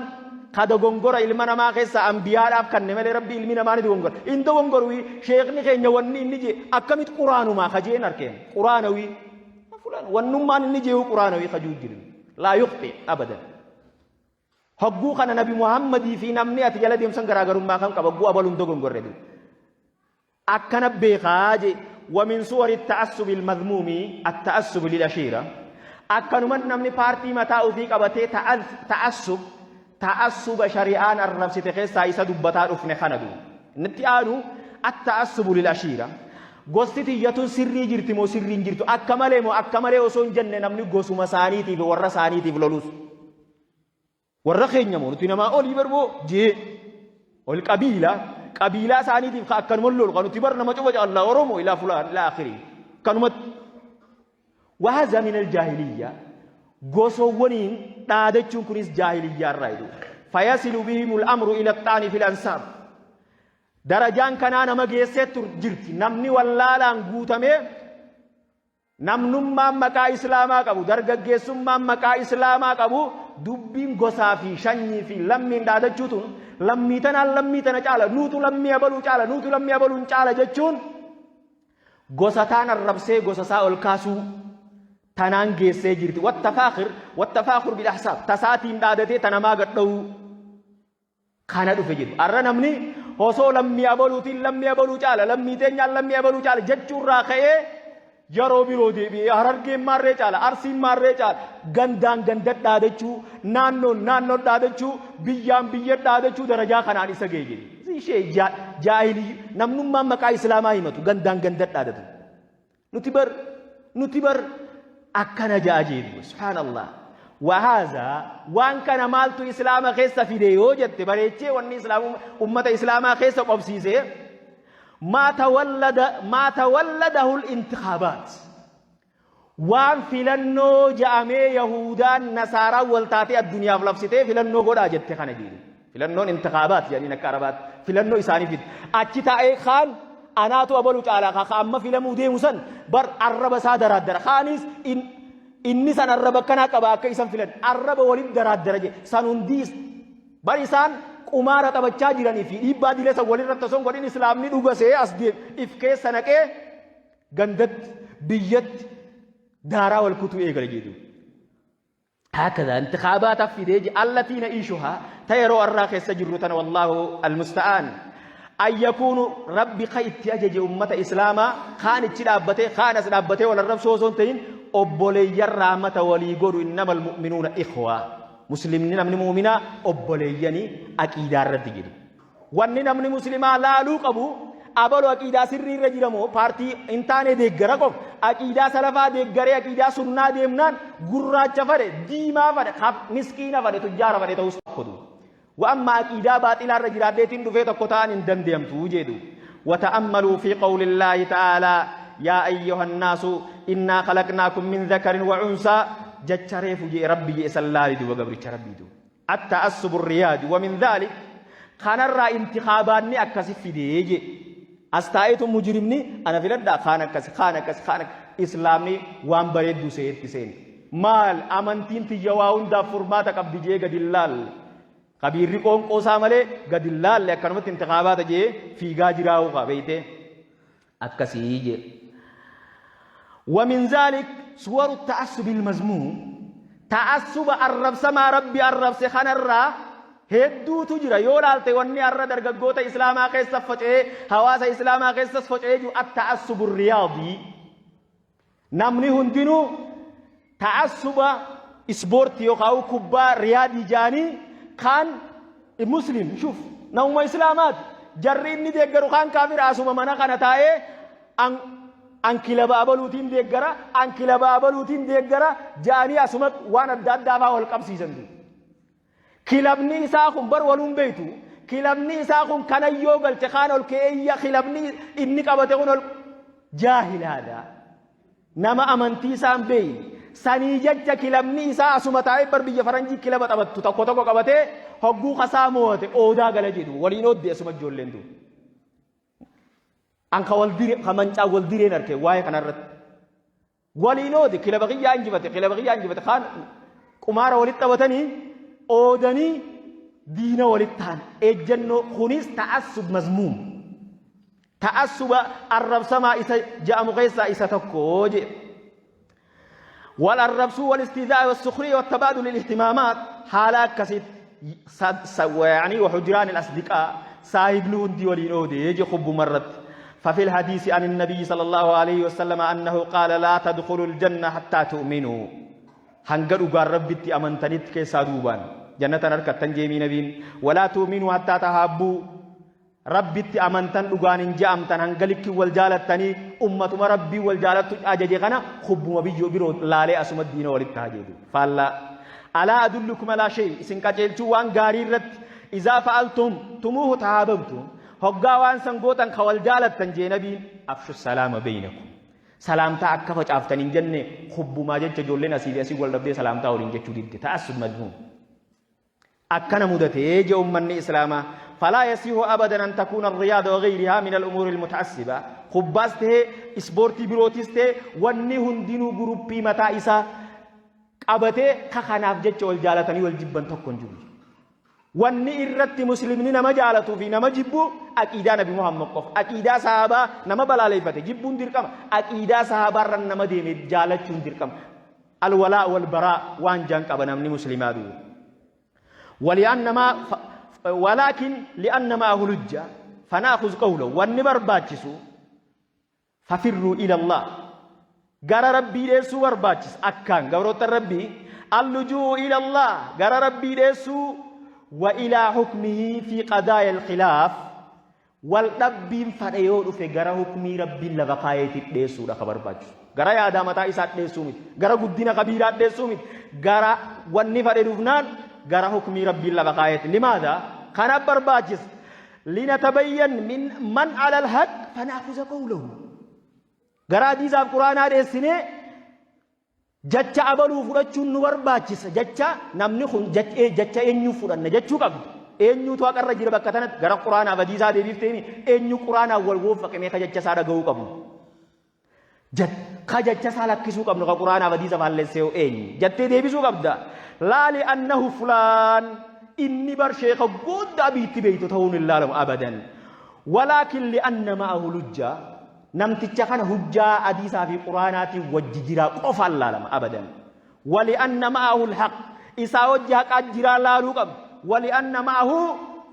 ka dogongora ilma namaa keessa anbiyaadhaaf kanne malee Rabbi ilmi namaa ni dogongora. In dogongorwi sheekni keenya wanni inni jee akkamitti quraanumaa ka jeen arkeen quraanawii fulaan wannummaan inni jeehu quraanawii ka juu jiru laa yukhti abadan. Hogguu kana Nabi Muhammadii fi namni ati jala deemsan garaagarummaa kan qaba hogguu abaluun dogongorre du. Akkana beekaa jee ومن صور التعصب المذموم التعصب للعشيرة. Akkanuman namni paartii mataa ofii qabatee ta'assub ta'assuba shari'aan arrabsite keessaa isa dubbataa dhufne kana du. Inni aanu التعصب للعشيرة. Gosti tiyyatun sirrii jirti moo sirrii hin jirtu, akka malee moo akka malee osoo hin jenne namni gosuma isaaniitiif warra isaaniitiif lolus. Warra keenya moo nuti namaa olii barboo jee ol qabiila qabiilaa isaaniitiif ka akkanuma lolu kan nuti bar nama cufa caallaa Oromoo ilaa fulaan ilaa akhirii kanumatti. وهذا من الجاهلية. Gosowwaniin dhaadachuun kunis jaahiliyyaa irraa jedhu. فيصل بهم الأمر إلى الطعن في الأنساب. Darajaan kanaa nama geessee jirti. Namni wallaalaan guutamee, namnummaan maqaa islaamaa qabu, dargaggeessummaan maqaa islaamaa qabu, dubbiin gosaa fi shanyii fi lammiin dhaadachuu tun, lammii tanaan lammii tana caala, nuutu lammii abaluu caala, nuutu lammii abaluun caala jechuun, gosa taan arrabsee gosa isaa ol kaasuu tanaan geessee jirti. والتفاخر والتفاخر بالأحساب. Tasaatiin dhaadatee tanamaa gadha'uu kana dhufe jedhu. Arra namni osoo lammii abaluutiin lammii abaluu caala, lammii teenyaan lammii abaluu caala jechuurraa ka'ee, yeroo biroo deebi'ee Harargeen maarree caala, Arsiin maarree caala, gandaan ganda dhaadachuu, naannoon naannoon dhaadachuu, biyyaan biyya dhaadachuu darajaa kanaan isa ga'e jedhu. Ishee jaahilii namnummaan maqaa islaamaa himatu gandaan ganda dhaadatu. Nuti bar akkana ja'a jedhu, subhaanallah. وهذا waan kana maaltu islaama keessa fide yoo jette, bareechee wanni islaam ummata islaamaa keessa qobsiise ما تولد ما تولده الانتخابات. Waan filannoo ja'amee Yahudaan Nasaaraa wal taatee addunyaaf labsitee filannoo godhaa jette kana jedhu. Filannoon انتخابات jedhaniin akka Arabaatti filannoo isaanii fide. Achi taa'ee kaan anaatu abalu caalaa ka amma filamuu deemu san bar arraba isaa daraaddara. Kaanis inni san arraba akkanaa qaba akka isan filan arraba waliin daraaddara jedhe. San hundiis bar isaan qumaara taphachaa jiranii fi dhiibbaa dilee san walirratti osoo hin godhin islaamni dhugasee as deem if keessa naqee gandatti biyyatti daaraa wal kutuu eegale jedhu. هكذا انتخابات في ديج التي نعيشها تيرو الراخ سجرتنا والله المستعان. أن يكون ربي خيت أجج أمة إسلاما خان اتشابته خان أسنابته ولا الرب سوزون تين obboleeyyan rahmata walii godhu. إنما المؤمنون إخوة. Muslimni namni mu'minaa obboleeyyanii aqiidaa irratti jedhu. Wanni namni muslimaa laaluu qabu abalu aqiidaa sirrii irra jiramoo paartii hin taane deeggara qof. Aqiidaa salafaa deeggaree aqiidaa sunnaa deemnaan gurraacha fadhe, diimaa fadhe, miskiina fadhe, tujjaara fadhe ta'us tokkotu. Wa'amma aqiidaa baaxilaa irra jiraadheetiin dhufee tokko ta'an hin dandeemtu jedhu. وتأملوا في قول الله تعالى: يا أيها الناس إنا خلقناكم من ذكر وأنثى. Jecha reefu jee Rabbi jee sallaali duba gabricha Rabbii duba. التعصب الرياضي. ومن ذلك kanarraa intixaabaanni akkasi fidee je. As taa'eetu mujrimni ana filadhaa, kaan akkasi, kaan akkasi, kaan. Islaamni waan bareeddu seetti seeni. Maal amantiin tiyya waa hundaaf furmaata qabdi jee gadi hin laalle. Kabiirri qoonqoo isaa malee gadi hin laalle, akkanumatti intixaabaata jee fiigaa jiraa'uu qaba beeytee akkasii jee. ومن ذلك صور التعصب المذموم. تعصب الربس ما ربي الربس خنرا hedduutu jira yoo laalte. Wanni har'a dargaggoota islaamaa keessa faca'ee, hawaasa islaamaa keessas faca'ee jiru التعصب الرياضي. Namni hundinuu ta'assuba ispoortii yookaan kubbaa riyaadii jaanii kaan muslim shuf namuma islaamaati jarri inni deeggaru kaan kaafira. Asuma mana kana taa'ee an kilaba abaluutiin deeggara, an kilaba abaluutiin deeggara jaanii asuma waan adda addaa fa'aa wal qabsiisan. Kilabni isaa kun bar waluun beeytu. Kilabni isaa kun kanayyoo galche kaan ol ka'eeyya, kilabni inni qabate kun ol jaahilaadha. Nama amantii isaan beeyne sanii jecha kilabni isaa asuma taa'ee bar biyya faranjii kilaba taphattu tokko tokko qabatee hogguu kasaa moo'ate oodaa gala jedhu, waliin oodde asuma ijoolleen tu. An ka wal dire ka mancaa wal direen arke waa'ee kanarratti. Waliin oode, kilaba kiyyaa injifate, kilaba kiyyaa injifate, kaan qumaara walitti taphatanii oodanii. Diina walitti tahan ejjennoo kunis ta'assub mazmuum. Ta'assuba arrabsamaa isa ja'amu keessaa isa tokko jedhe. Wal arrabsuu wal istihzaa'i wal sukhriya wal tabaadul ihtimaamaat haala akkasitti yaani wa hujraan al asdiqaa saahibni hundi waliin oodee je hubbuma irratti. ففي الحديث عن النبي صلى الله عليه وسلم أنه قال لا تدخلوا الجنة حتى تؤمنوا hanga dhugaan Rabbitti amantanitti keessaa duubaan jannatan harkattan jeemii nabiin walaa tu'minuu hattaa tahaabbuu Rabbitti amantan dhugaan hin je'amtan hanga likki wal jaalattanii ummatuma Rabbii wal jaalattu ajaje kana hubbuma biyyoo biroo laalee asuma diina walitti haa jedhu faallaa alaa adullukum alaa shay isin qajeelchuu waan gaarii irratti izaa fa'altum tumuuhu tahaababtum hoggaa waan san gootan ka wal jaalattan jee nabiin afshu salaama beeynakum Salaamtaa akka facaaftan hin jenne hubbumaa jecha ijoolleen asii fi asii wal dhabdee salaamtaa waliin jechuu didde. Ta'assub madmuum. Akkana mudatee je ummanni Islaamaa. Falaa yasihu abadan an takuuna riyaada wa gayrihaa min al-umuuri al-muta'assiba. Kubbaas ta'ee ispoortii birootis ta'ee wanni hundinuu guruppii mataa isaa qabatee ka kanaaf jecha wal jaalatanii wal jibban tokko hin jiru. Wanni irratti muslimni nama jaalatuu fi nama jibbu aqiidaa Nabi Muhammad qofa. Aqiidaa sahaabaa nama balaaleeffate jibbuun dirqama. Aqiidaa sahaabaarra nama deeme jaalachuun dirqama. Alwalaa wal baraa waan jaan qaba namni muslimaa du'u. Wali'annamaa walaakin li'annamaa hulujja fanaakhuz qawla wanni barbaachisu Fafirruu ilallaah Gara Rabbii dheessuu barbaachisa akkaan gabroottan Rabbii Allujuu'u ilallaah gara Rabbii dheessuu wa ilaa hukmihii fi qadaaya alkhilaaf wal dhabbiin fadhe yoo dhufe gara hukmii Rabbiin lafa kaayeetti dheessuudha ka barbaachisu. Gara yaadaa mataa isaa dheessuu miti. Gara guddina kabiiraa dheessuu miti. Gara wanni fadhe dhufnaan gara hukmii Rabbiin lafa kaayeetti. Limaadha? Kana barbaachisa. Linatabayyan min man alal haq fanaakuza qawlahu. Gara hadiisaaf quraanaa dheessinee jecha abaluu fudhachuun nu barbaachisa. Jecha namni kun jecha eenyuu fudhanna jechuu qabdu. Eenyuutu haqarra jira bakka tanatti gara quraanaaf hadiisaa deebifteemi eenyu quraanaaf wal woofaqe ka jecha isaa dhaga'uu qabnu. Ka jecha isaa lakkisuu qabnu ka quraanaaf hadiisa faallessee hoo eenyu jettee deebisuu qabda. Laali annahu fulaan inni bar sheeka guddaa biitti beeytu ta'uun hin laalamu abadan. Walaakin li'anna ma'ahu lujja namticha kana hujjaa hadiisaa fi quraanaatiin wajji jiraa qofaan laalama abadan. Wali'anna ma'ahu alhaq isaa wajji haqaa jiraa laaluu qabda. Wali'anna ma'ahu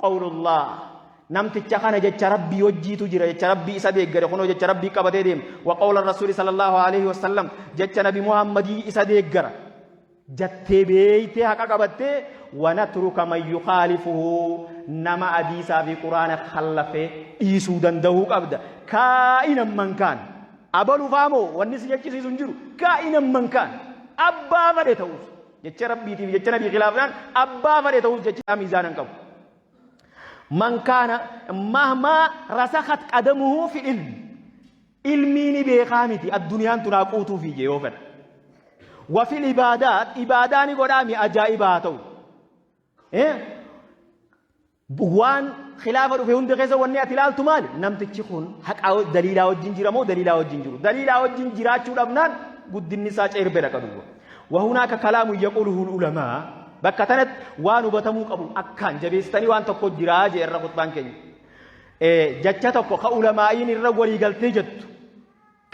qawlullah Namticha kana jecha Rabbii wajjiitu jira, jecha Rabbii isa deeggare, kunoo jecha Rabbii qabatee deema. Wa qawla Rasuuli sallallahu alaihi wasallam, jecha Nabi Muhammadii isa deeggara. Jattee beeytee haqa qabattee wa natruka man yukhaalifuhu nama hadiisaa fi quraana khallafee dhiisuu danda'uu qabda. Kaa'inan man kaan. Abalu faamoo wanni si jechisiisu hin jiru. Kaa'inan man kaan. Abbaa fadhe ta'us. Jecha Rabbiitiif jecha Nabii khilaafnaan abbaa fadhe ta'us jecha miizaana hin qabu. Man kaana mahmaa rasakat qadamuhu fi ilmi. Ilmii ni beekaa miti addunyaan tun haa quutuufi jee yoo fedha. Wa fil ibaadaat ibaadaa ni godhaa mi ajaa'ibaa haa ta'u. Waan khilaafa dhufe hunda keessa wanni ati ilaaltu maali? Namtichi kun haqaa daliilaa wajjin jira moo daliilaa wajjin jiru? Daliilaa wajjin jiraachuu dhabnaan guddinni isaa ceerbe dhaqa duuba. Wahunaaka kalaamu yaquuluhu ulamaa bakka tanatti waan hubatamuu qabu akkaan jabeessitanii waan tokko jiraa jee irra khutbaan keenya. Jecha tokko ka ulamaa'iin irra walii galtee jettu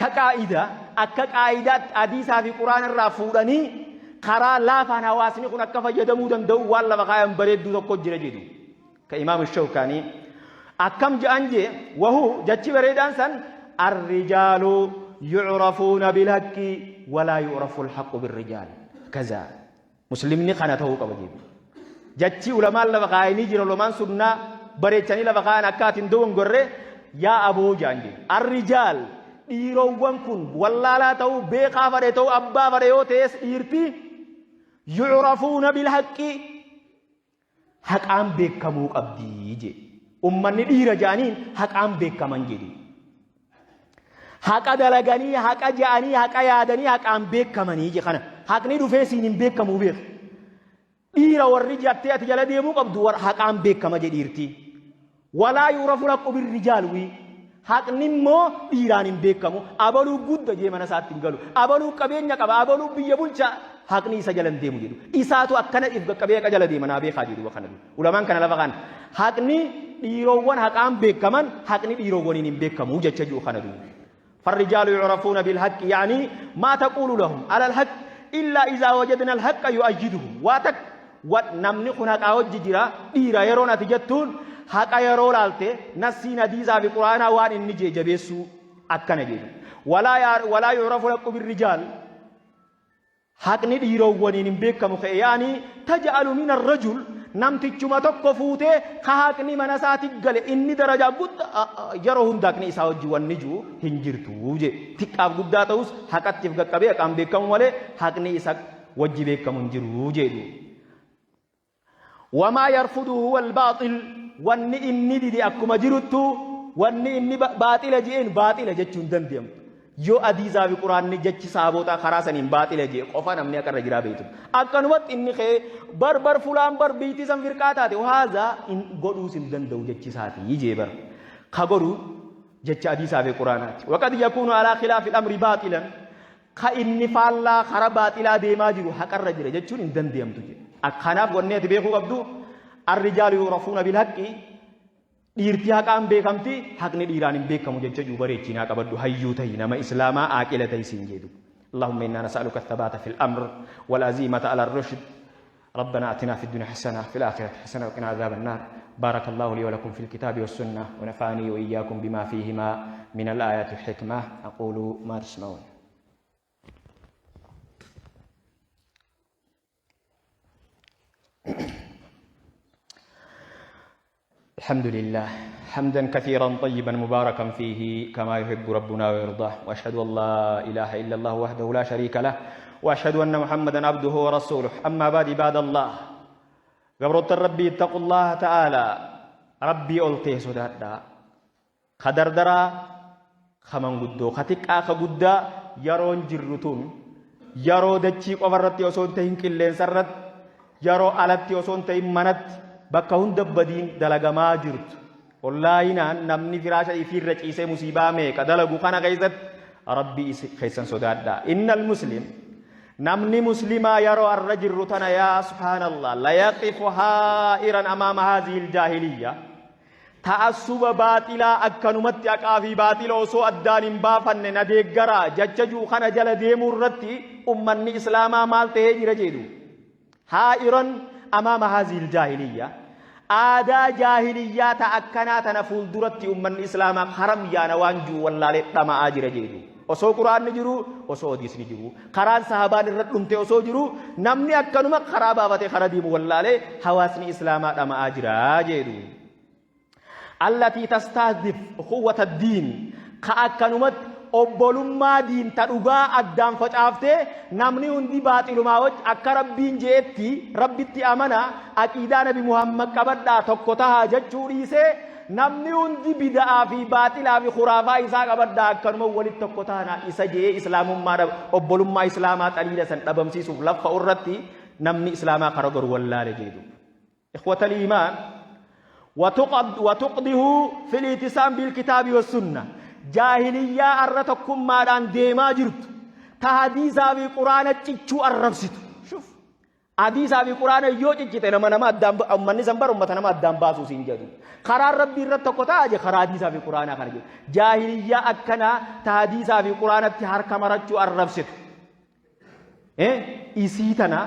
ka qaa'idaa akka qaa'idaatti hadiisaa fi quraana irraa fuudhanii karaa laafaan hawaasni kun akka fayyadamuu danda'u waan lafa kaayan bareedduu tokko jira jedhu. Ka Imaam Shawkaanii akkam je'an jee wahuu jechi bareedaan san arrijaalu yu'rafuuna bilhaqqi walaa yu'rafu alhaqqu birrijaal kaza muslimni kana ta'uu qaba jedhu. Jechi ulamaan lafa kaayanii jira ulamaan sunnaa bareechanii lafa kaayan akka ati hin dogongorre yaa aboo jaan jedhu. Arrijaal dhiirowwan kun wallaalaa ta'uu beekaa fadhe ta'uu abbaa fadhe yoo ta'es dhiirti yu'rafuuna bilhaqqi haqaan beekamuu qabdi jedhe. Ummanni dhiira jedhaniin haqaan beekaman jedhe. Haqa dalaganii, haqa jedhanii, haqa yaadanii haqaan beekamanii jedhe kana. Haqni dhufee siin hin beekamuu beeku. Dhiira warri jattee ati jala deemuu qabdu warra haqaan beekama jedhe dhiirti. Walaa yuurafu haqqu birrijaal wii. Haqni immoo dhiiraan hin beekamu. Abaluu gudda jee mana isaatti hin galu. Abaluu qabeenya qaba. Abaluu biyya bulcha. Haqni isa jala hin deemu jedhu. Isaatu akkana if qaqqabee haqa jala deema naa beekaa jedhu kana. Ulamaan kana lafa kana. Haqni dhiirowwan haqaan beekaman haqni dhiirowwaniin hin beekamu jecha jiru kana duuba. فالرجال يعرفون بالحق يعني ما تقول لهم على الحق إلا إذا وجدنا الحق يؤيدهم واتك namni kun haqaa hojji jira dhiira yeroon ati jettuun haqa yeroo laalte nassiin hadiisaa fi quraanaa waan inni jee jabeessuu akkana jedhu. Walaa yu'rafu haqqu birrijaal Haqni dhiirowwaniin hin beekamu ka'e yaani taj'alu min arrajul namtichuma tokko fuutee ka haqni mana isaati gale inni darajaa guddaa yeroo hunda haqni isaa wajji wanni jiru hin jirtu je xiqqaaf guddaa ta'us haqatti if qaqqabee haqaan beekamu malee haqni isa wajji beekamu hin jiru jedhu. Wamaa yarfudu huwa albaaxil wanni inni dide akkuma jiruttu wanni inni baaxila je'een baaxila jechuu hin danda'amtu. Yoo hadiisaa fi quraanni jechi sahaabotaa karaa saniin baaxila je'e qofa namni haqarra jiraa beektu. Akkanumatti inni ka'ee bar bar fulaan bar biitii san firqaa taate haazaa hin godhuus hin danda'u jechi isaatii jee bar. Ka godhu jecha hadiisaa fi quraanaati. Waqad yakuunu alaa khilaafi amri baaxilan Ka inni faallaa kara baaxilaa deemaa jiru haqarra jira jechuun hin danda'amtu jedhe. Kanaaf wanni ati beekuu qabdu arrijaalu yu'rafuuna bilhaqqi dhiirti haqaan beekamti haqni dhiiraan hin beekamu jecha jiru bareechinaa qabadhu hayyuu tahi nama islaamaa aaqila tahi siin jedhu. اللهم إنا نسألك الثبات في الأمر والعزيمة على الرشد ربنا أتنا في الدنيا حسنة في الآخرة حسنة وقنا عذاب النار بارك الله لي ولكم في الكتاب والسنة ونفعني وإياكم بما فيهما من الآيات الحكمة أقول ما تسمعون. الحمد لله حمدا كثيرا طيبا مباركا فيه كما يحب ربنا ويرضاه واشهد ان لا اله الا الله وحده لا شريك له واشهد ان محمدا عبده ورسوله اما بعد عباد الله قبرت ربي اتقوا الله تعالى ربي ألتي سدادا خدردرا خمن قدو خطيق آخ قدا يرون جرتون Yaroo dachii qofa irratti osoo hin tahin qilleensa irratti, yaroo alatti osoo hin tahin manatti, bakka hunda badiin dalagamaa jirtu. Onlaayinaan namni firaasha ifiirra ciisee musiibaa meeqa dalagu kana keessatti Rabbii keessan sodaadhaa. Innal muslim namni muslimaa yaroo arra jirru tana yaa subhaanallah la yaqifu haa'iran amaama haazihil jaahiliyya Ta'assuba baaxilaa akkanumatti haqaa fi baaxila osoo addaan hin baafanne na deeggaraa jacha ji'u kana jala deemuu irratti ummanni Islaamaa maal ta'ee jira jedhu. Haa'iran amaama haazihil jaahiliyya. Aadaa jaahiliyyaa ta akkanaa tana fuulduratti ummanni Islaamaa karam yaana waan ji'u wallaalee dhama'aa jira jedhu. Osoo Qur'aanni jiruu, osoo hadiisni jiruu, karaan sahabaan irra dhumte osoo jiruu, namni akkanuma karaa baafatee kara deemu wallaalee hawaasni Islaamaa dhama'aa jira jedhu. Allatii tastaahdif ukhuwwata diin ka akkanumatti obbolummaa diin ta dhugaa addaan facaaftee namni hundi baaxilumaa wajji akka Rabbiin je'etti Rabbitti amanaa aqiidaa Nabi Muhammad qabadhaa tokko tahaa jechuu dhiisee Namni hundi bida'aa fi baaxilaa fi khuraafaa isaa qabadhaa akkanuma walitti tokko taanaa isa je'ee islaamummaa dhab obbolummaa islaamaa xaliila san dhabamsiisuuf laffa'u irratti namni islaamaa kara goru wallaale jeedu. Ikhwatal iimaan watuqdihu fil itisaam bil kitaabi was sunna jaahiliyyaa arra tokkummaadhaan deemaa jirtu ta hadiisaa fi quraana cichuu arrabsitu. Shuf. Hadiisaa fi Quraana yoo ciccite nama nama addaan ummanni san bar ummata nama addaan baasuu siin jedhu. Karaan Rabbii irratti tokko ta'a je karaa hadiisaa fi Quraanaa kana jedhu. Jaahiliyyaa akkanaa ta hadiisaa fi Quraanatti harka marachuu arrabsitu. Isii tana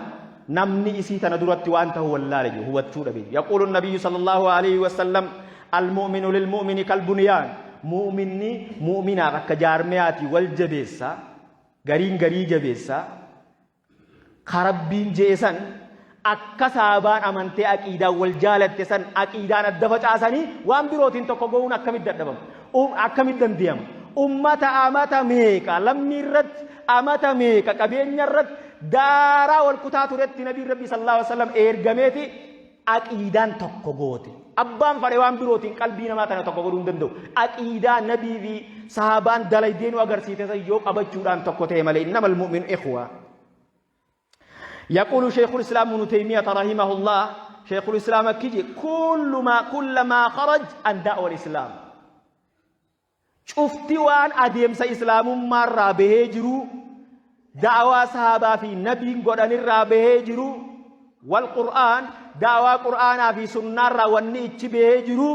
namni isii tana duratti waan ta'u wallaale jiru hubachuu dhabe. Yaquulu nabiyyu sallallahu alaihi wasallam al-mu'minu lil-mu'mini kal-bunyaan. Mu'minni mu'minaaf akka jaarmiyaati wal jabeessa gariin garii jabeessa Ka Rabbiin je'e san akka sahabaan amantee aqiidaan wal jaalatte san aqiidaan adda facaasanii waan birootiin tokko go'uun akkamitti dadhabama? Akkamitti dandiyama? Ummata amata meeqa lammii irratti amata meeqa qabeenya irratti daaraa wal kutaa turetti Nabiin Rabbii sallallahu alaihi wasallam eergameeti aqiidaan tokko goote. Abbaan fadhe waan birootiin qalbii namaa tana tokko godhuu hin danda'u. Aqiidaa nabii fi sahabaan dalaydee nu agarsiite san yoo qabachuudhaan tokko ta'e malee innamal mu'minu ikhwa. يقول شيخ الإسلام ابن تيمية رحمه الله شيخ الإسلام كجي كل ما كل ما خرج عن دعوة الإسلام Cufti waan adeemsa Islaamummaa irraa bahee jiru Da'waa sahaabaa fi nabiin godhanirraa bahee jiru, wal Qur'aan, da'waa Qur'aanaa fi sunnaarraa wanni ichi bahee jiru,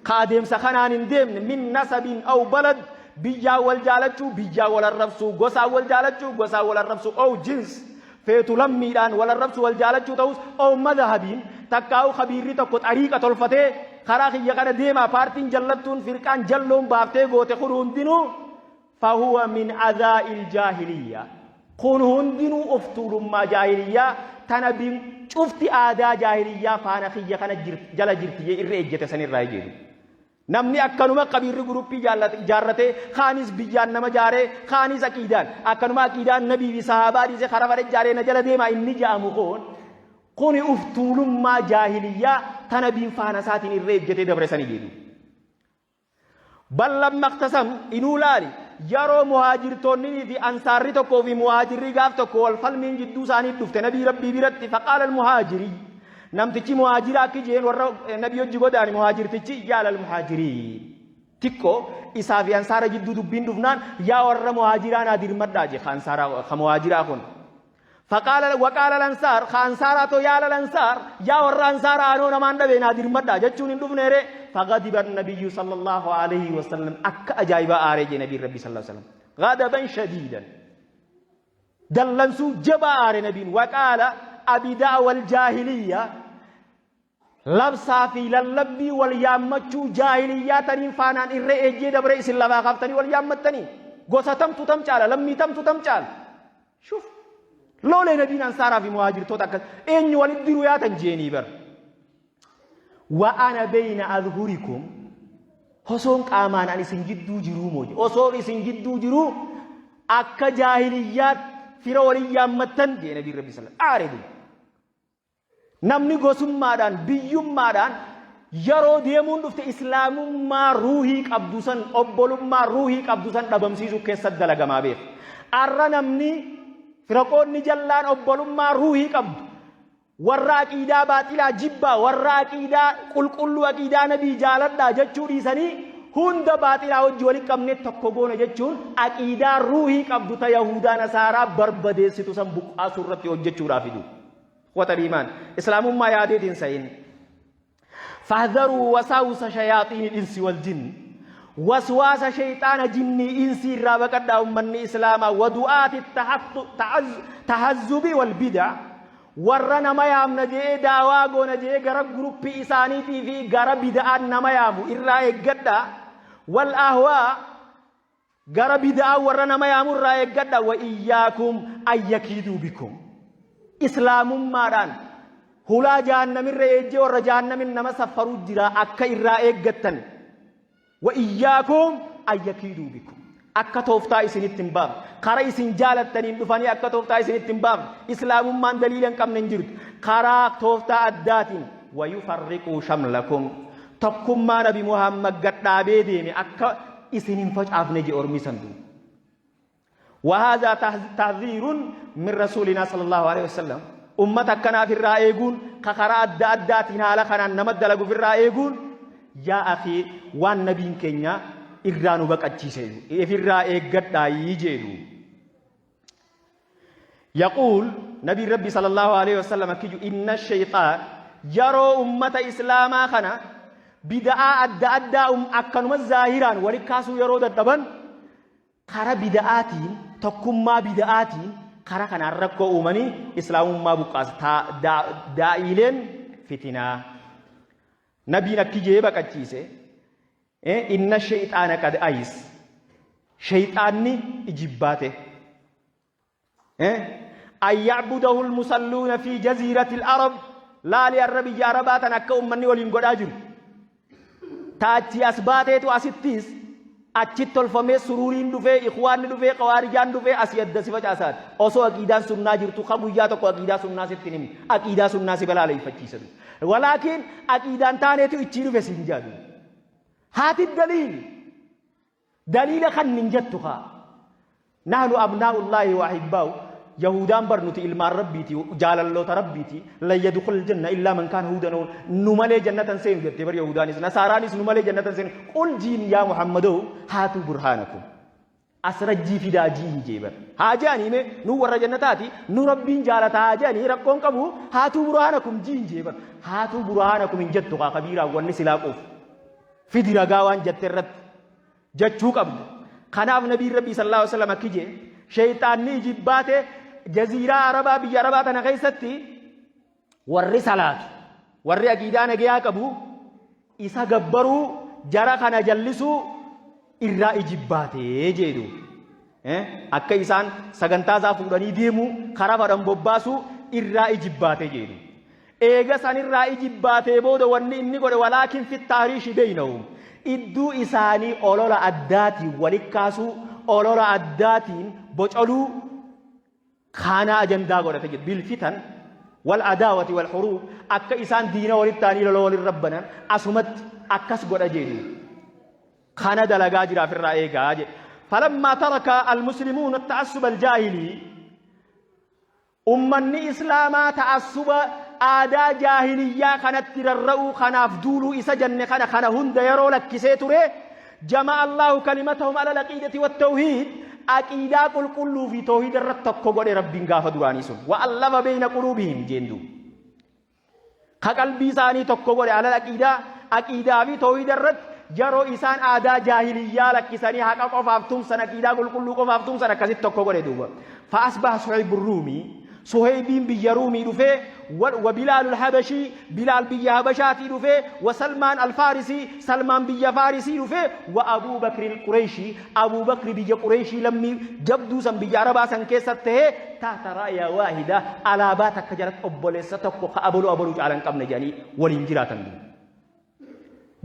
ka adeemsa kanaan hin deemne, min nasabin aw balad, biyyaan wal jaalachuu, biyyaan wal arrabsuu, gosaan wal jaalachuu, gosaan wal arrabsuu, aw jins, feetu lammiidhaan wal arrabsuu wal jaalachuu ta'us, aw madhabiin, takkaa'u kabiirri tokko xariiqa tolfatee karaa kiyya kana deemaa paartiin jallattuun firqaan jalloon baaftee goote, kun hundinuu fahuwa min adaa'il jaahiliyya, kun hundinuu of tuulummaa jaahiliyyaa tana bin cufti aadaa jaahiliyyaa faana kiyya kana jala jirti jee irra ejjete sanirraa jedhu. Namni akkanuma qabiirri guruppii ijaarratee, kaanis biyyaan nama jaaree, kaanis aqiidaan akkanuma aqiidaan nabii fi sahaabaa dhiisee karaa fadhe jaaree na jala deemaa inni ja'amu kun, kuni uf tuulummaa jaahiliyyaa tana biin faana isaatiin irra ejjetee dabre sani jedhu. Bal lamma iqtasam, inuu laali, yeroo muhaajirtoonninii fi ansaarri tokkoo fi muhaajirri gaaf tokko wal falmiin jidduu isaanii dhufte nabii Rabbii biratti, faqaala almuhaajiri, namtichi muhaajira akki jeen, warra nabii hojii godaani muhaajirtichi, yaala almuhaajirii xiqqoo isaa fi ansaara jidduu dubbiin dhufnaan, yaa warra muhaajiraa naa dirmadhaa je. Ka ansaaraa, ka muhaajiraa kun, faqaala waqaala lansaar, ka ansaaraa too, yaa lansaar, yaa warra ansaaraa, anoo namaan dhabe naa dirmadhaa jechuun hin dhufneere. Fagadiba nabiyyu sallallahu alaihi wasallam, akka ajaa'ibaa aaree je nabiin Rabbi sallallahu alaihi wasallam, gadaban shadiidan, dallansuu jabaa aare nabiin. Waqaala abidaa wal jaahiliyya, labsaa fi lallabbii wal yaammachuu jaahiliyyaa taniin faanaan irra ejjee dabre isin lafaa kaaftanii wal yaammattanii, gosa tamtu tam caala, lammii tamtu tam caala? Shuf, loolee nabiin ansaaraa fi muhaajirtoota akkas eenyu walitti diruu yaatan jeenii bar. Wa ana bayna adhurikum, osoon qaamaan an isin jidduu jiruu moo, osoon isin jidduu jiruu akka jaahiliyyaatti fira walin yaammattan jee nabiin Rabbi sallallahu aare duba. Namni gosummaadhaan, biyyummaadhaan yeroo deemuun dhufte islaamummaa ruuhii qabdu san, obbolummaa ruuhii qabdu san dhabamsiisuu keessatti dalagamaa beeka. Arra namni firaqoonni jallaan obbolummaa ruuhii qabdu warra aqiidaa baaxilaa jibbaa, warra aqiidaa qulqulluu, aqiidaa nabii jaaladhaa jechuu dhiisanii, hunda baaxilaa hojii walitti qabnee tokko goona jechuun aqiidaa ruuhii qabdu ta Yahudaa Nasaaraa barbadeessitu san buqqaasuu irratti hojjechuudhaaf fidu. Quwwatal iimaan. Islaamummaa yaadeetiin sayin. Fahdharuu wasaawsa shayaaxiini insi wal jinn. Waswaasa shayxaana jinnii insii irraa baqadhaa ummanni islaamaa, wadu'aati tahazzubi wal bid'a. Warra nama yaamna je'ee, daawaa goona je'ee gara guruppii isaaniitii fi gara bid'aan nama yaamu irraa eeggadhaa. Wal ahwaa, gara bid'aa warra nama yaamu irraa eeggadha. Wa iyyaakum an yakiiduu bikum, islaamummaadhaan hulaa jahannamirra eejjee warra jahannamin nama saffaruu jira, akka irraa eeggattan. Wa iyyaakum an yakiiduu bikum, akka tooftaa isinitti hin baafne, kara isin jaalattaniin dhufanii akka tooftaa isinitti hin baafne. Islaamummaan daliila hin qabne hin jirtu, karaa tooftaa addaatiin. Wa yufarriquu shamlakum, tokkummaa nabi Muhammad gadhaabee deeme akka isin hin facaafne je ormi san duuba. وهذا تحذير من رسولنا صلى الله عليه وسلم. Ummata akkanaaf irraa eeguun, ka karaa adda addaatiin haala kanaan nama dalaguuf irraa eeguun, yaa akii, waan nabiin keenya irraa nu baqachiise ifirraa eeggadhaa jedhu. يقول نبي ربي صلى الله عليه وسلم كيجو إن الشيطان yeroo ummata islaamaa kana bida'aa adda addaa akkanuma zaahiraan wali kaasuu yeroo dadhaban, kara bida'aatiin, tokkummaa bida'aatiin, kara kanaan rakkoo uumanii islaamummaa buqqaasa. Daa'iileen fitinaa nabiin akki jee baqachiise: inna shayxaana qad ayis, shayxaanni ijibbaate an ya'budahu almusalluuna fi jaziirati al-arab. Laali, arra biyya arabaa tan akka ummanni waliin godhaa jiru, taachi as baateetu asittis achitti tolfamee, suruuriin dhufee, ikhwaanni dhufee, qawaarijaan dhufee, asii adda si facaasaati. Osoo aqiidaan sunnaa jirtu, ka guyyaa tokko aqiidaa sunnaa sitti hin himne, aqiidaa sunnaa si balaaleeffachiisa. Walaakiin aqiidaan taaneetu ichii dhufe siin jaadu. Haati daliil, daliila kan hin jettu kaa. Nahnu abnaa'ullaahi wa ahibbaa'u. Yahudaan bar nuti ilmaan Rabbiiti, jaalalloota Rabbiiti. Lan yadkhul janna illaa man kaana huudan, nu malee jannatan seenu jettee bar Yahudaanis Nasaaraanis, nu malee jannatan seenu. Qul jiin, yaa Muhammadoo, haatuu burhaanakum. Asrajjii fidaa ji'i jee bar. Haa je'anii mee nu warra jannataati nu Rabbiin jaalata haa je'anii rakkoon qabu haatuu burhaanakum ji'i jee bar. Haatuu burhaanakum hin jettu kaa kabiiraa wanni silaa quuf. Fidi ragaa waan jette irratti jechuu qabdu. Kanaaf Nabiin Rabbii sallallahu alaihi wasallam akki jee sheeyxaanni ijibbaate jaziiraa Arabaa biyya Arabaa tana keessatti warri salaatu warri aqiidaa nagayaa qabu isa gabbaruu jara kana jallisuu irraa ijibbaatee jedhu. Akka isaan sagantaa isaa fuudhanii deemuu karaa fadhan bobbaasuu irraa ijibbaatee jedhu. Eega sanirraa ijibbaatee booda wanni inni godhe walaakin fi taariishi beeynahum. Idduu isaanii olola addaatiin wali kaasuu olola addaatiin bocoluu kaanaa ajandaa godhate jedhu bilfitan wal adaawati wal huruub akka isaan diina walitti ta'anii lola walirra banan asumatti akkas godha jedhu kana dalagaa jiraaf irraa eegaa jedhe. Falammaa taraka almuslimuuna ta'assuba aljaahilii ummanni islaamaa ta'assuba aadaa jaahiliyyaa kanatti rarra'uu kanaaf duuluu isa janne kana kana hunda yeroo lakkisee ture Jama'a Allaahu kalimatahum alal aqiidati wattawhiid aqiidaa qulqulluu fi tawhiida irratti tokko godhe Rabbiin gaafa duraanii sun. Wa allafa beeyna quluubihim jeen duuba. Ka qalbii isaanii tokko godhe alal aqiidaa aqiidaa fi tawhiida irratti yeroo isaan aadaa jaahiliyyaa lakkisanii haqa qofaaf tumsan aqiidaa qulqulluu qofaaf tumsan akkasitti tokko godhe duuba. Fa asbaha suhaybu ruumii Suheybiin biyya Ruumii dhufee, wa Bilaalul Habashii, Bilaal biyya Habashaatii dhufee, wa Salmaan Alfaarisii, Salmaan biyya Faarisii dhufee, wa Abuu Bakril Qureeshii, Abuu Bakri biyya Qureeshii lammii jabduu san biyya Arabaa san keessa tahee, tahta raaya waahida, alaabaa takka jalatti obboleessa tokko ka abaluu abaluu caala hin qabne jedhanii waliin jiraatan duuba.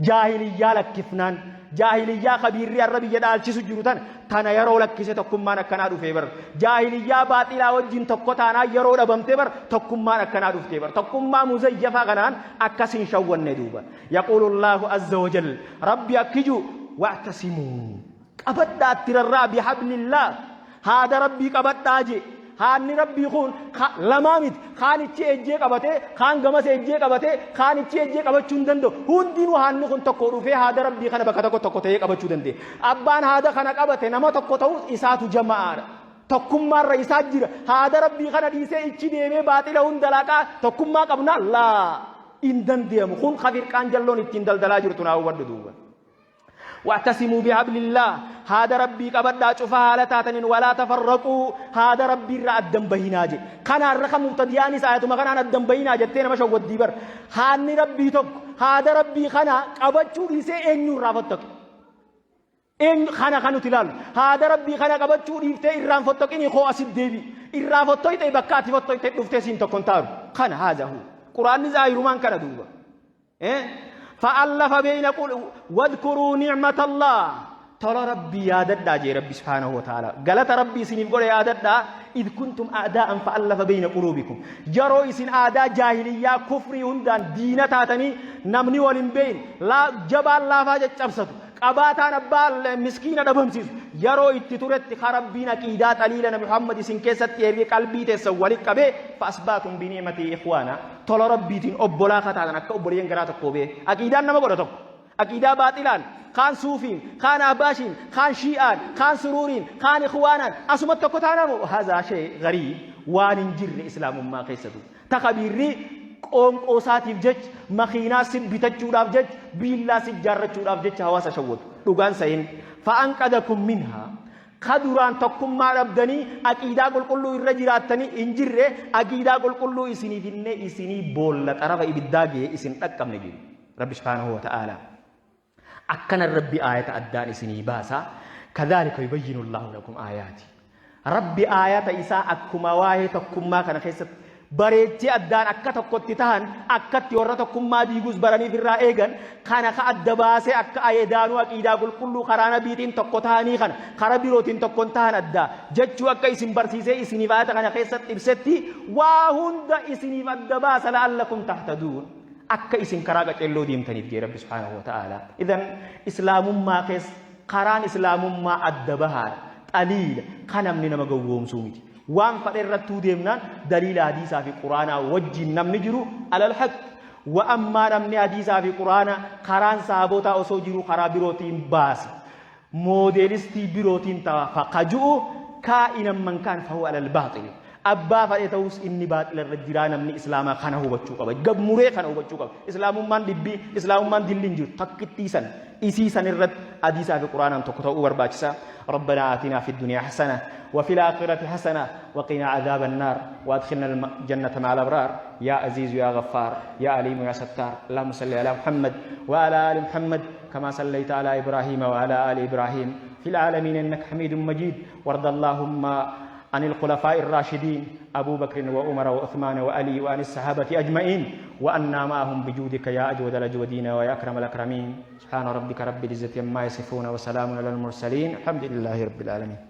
Jaahiliyyaa lakkifnaan jaahiliyyaa kabiirri har'a biyya dhaalchisu jiru tana tana yeroo lakkise tokkummaan akkanaa dhufee bar. Jaahiliyyaa baaxilaa wajjin tokko taanaan yeroo dhabamte bar tokkummaan akkanaa dhuftee bar. Tokkummaa muzayyafaa kanaan akkas hin shawwanne duuba. Yaquulu Allaahu azza wa jal Rabbi akki jiru wa'tasimuu qabadhaa itti rarraa bihablillaah Haada Rabbii qabadhaa jee. Haadni Rabbii kun lamaa miti. Kaan ichi ejjee qabatee, kaan gamas ejjee qabatee, kaan ichi ejjee qabachuu hin danda'u. Hundinuu haadni kun tokko dhufee haada Rabbii kana bakka tokko tokko ta'ee qabachuu dandeenya. Abbaan haada kana qabate nama tokko ta'us isaatu jama'aadha. Tokkummaarra isaa jira. Haada Rabbii kana dhiisee ichi deemee baaxila hunda laqaa tokkummaa qabnaa laa hin dandeemu. Kun ka firqaan jalloon ittiin daldalaa jirtu naa hubadhu duuba. Wa'tasimuu bihablillaah haada Rabbii qabadhaa cufa haala taataniin walaa tafarraquu haada Rabbii irraa addan bahinaa jedhe. Kanaarra kan mubtadiyaanis ayatuma kanaan addan bahinaa jettee nama shawwaddii bar. Haadni Rabbii tokko haada Rabbii kana qabachuu dhiisee eenyu irraa fottoqe? Eenyu kana kan nuti ilaallu. Haada Rabbii kana qabachuu dhiiftee irraan fottoqinii koo asit deebi. Irraa fottoyte bakka ati fottoyte dhuftee siin tokkon taaru. Kana haadha hu. Quraanni zaahirumaan kana duuba. Fa'allafa beeyna qul wadkuruu ni'mata Allah tola rabbii yaadadhaa jee rabbi subhaanahu wa ta'ala galata rabbii isiniif godhe yaadadhaa id kuntum a'daa'an fa'allafa beeyna quluubikum yeroo isin aadaa jaahiliyyaa kufrii hundaan diina taatanii namni wal hin beeyne jabaan laafaa caccabsatu Qabaataan abbaa miskiina dhabamsiisu yeroo itti turetti ka Rabbiin aqiidaa xaliila nabi Muhammad isin keessatti erge qalbii teessan wali qabee fa'asbaatum bini'matii ikhwaana tola Rabbiitiin obbolaa ka taatan akka obboleeyyan garaa tokkoo bee aqiidaan nama godha tokko aqiidaa baaxilaan kaan suufiin kaan ahbaashiin kaan shii'aan kaan suruuriin kaan ikhwaanaan asumatti tokko taanamu hazaa shee gariib waan hin jirre islaamummaa keessatu Takabiirri qoonqoo isaatiif jecha, makiinaa si bitachuudhaaf jecha, biillaa si ijaarrachuudhaaf jecha hawaasa shawwatu. Dhugaan sahin. Fa'anqadakum minhaa. Ka duraan tokkummaa dhabdanii aqiidaa qulqulluu irra jiraattanii hin jirre aqiidaa qulqulluu isiniif hinnee isinii boolla xarafa ibiddaa ga'e isin dhaqqabne jedhu. Rabbi subhaanahu wa ta'aalaa. Akkana Rabbi aayata addaan isinii baasa. Kadhaalika yubayyinu Allaahu lakum aayaati. Rabbi aayata isaa akkuma waa'ee tokkummaa kana keessatti bareechee addaan akka tokkotti tahan akkatti warra tokkummaa diiguus baraniif irraa eegan kana ka adda baasee akka ayedaanuu aqiidaa qulqulluu karaa nabiitiin tokko tahanii kana karaa birootiin tokko hin tahan addaa jechuu akka isin barsiisee isiniif aayata kana keessatti ibsetti waa hunda isiniif adda baasa la'allakum tahtaduun. Akka isin karaa qaceelloo deemtaniif jee Rabbi subhaanahu wa ta'aalaa. Idan islaamummaa keessa karaan islaamummaa adda bahaadha. Xaliila kan namni nama gowwoomsuu miti. Waan fadhe irrattuu deemnaan daliila hadiisaa fi quraanaa wajjin namni jiru alal haq. Wa ammaa namni hadiisaa fi quraana karaan sahaabotaa osoo jiruu karaa birootiin baase. Moodeelistii birootiin ta'a ka ju'u kaa'inan man kaan fahuwa alal baaxili. Abbaa fadhe ta'us inni baaxila irra jiraa namni islaamaa kana hubachuu qaba. Gad muree kana hubachuu qaba. Islaamummaan dhibbii, islaamummaan dilli hin jiru. Takkittii san, isii san irratti hadiisaa fi quraanaan tokko ta'uu barbaachisa. ربنا آتنا في الدنيا حسنة وفي الآخرة حسنة وقنا عذاب النار وأدخلنا الجنة مع الأبرار يا عزيز يا غفار يا عليم يا ستار اللهم صل على محمد وعلى آل محمد كما صليت على إبراهيم وعلى آل إبراهيم في العالمين إنك حميد مجيد وارض اللهم عن الخلفاء الراشدين أبو بكر وعمر وعثمان وعلي وعن الصحابة أجمعين وأنا معهم بجودك يا أجود الأجودين ويا أكرم الأكرمين سبحان ربك رب العزة عما يصفون وسلام على المرسلين الحمد لله رب العالمين.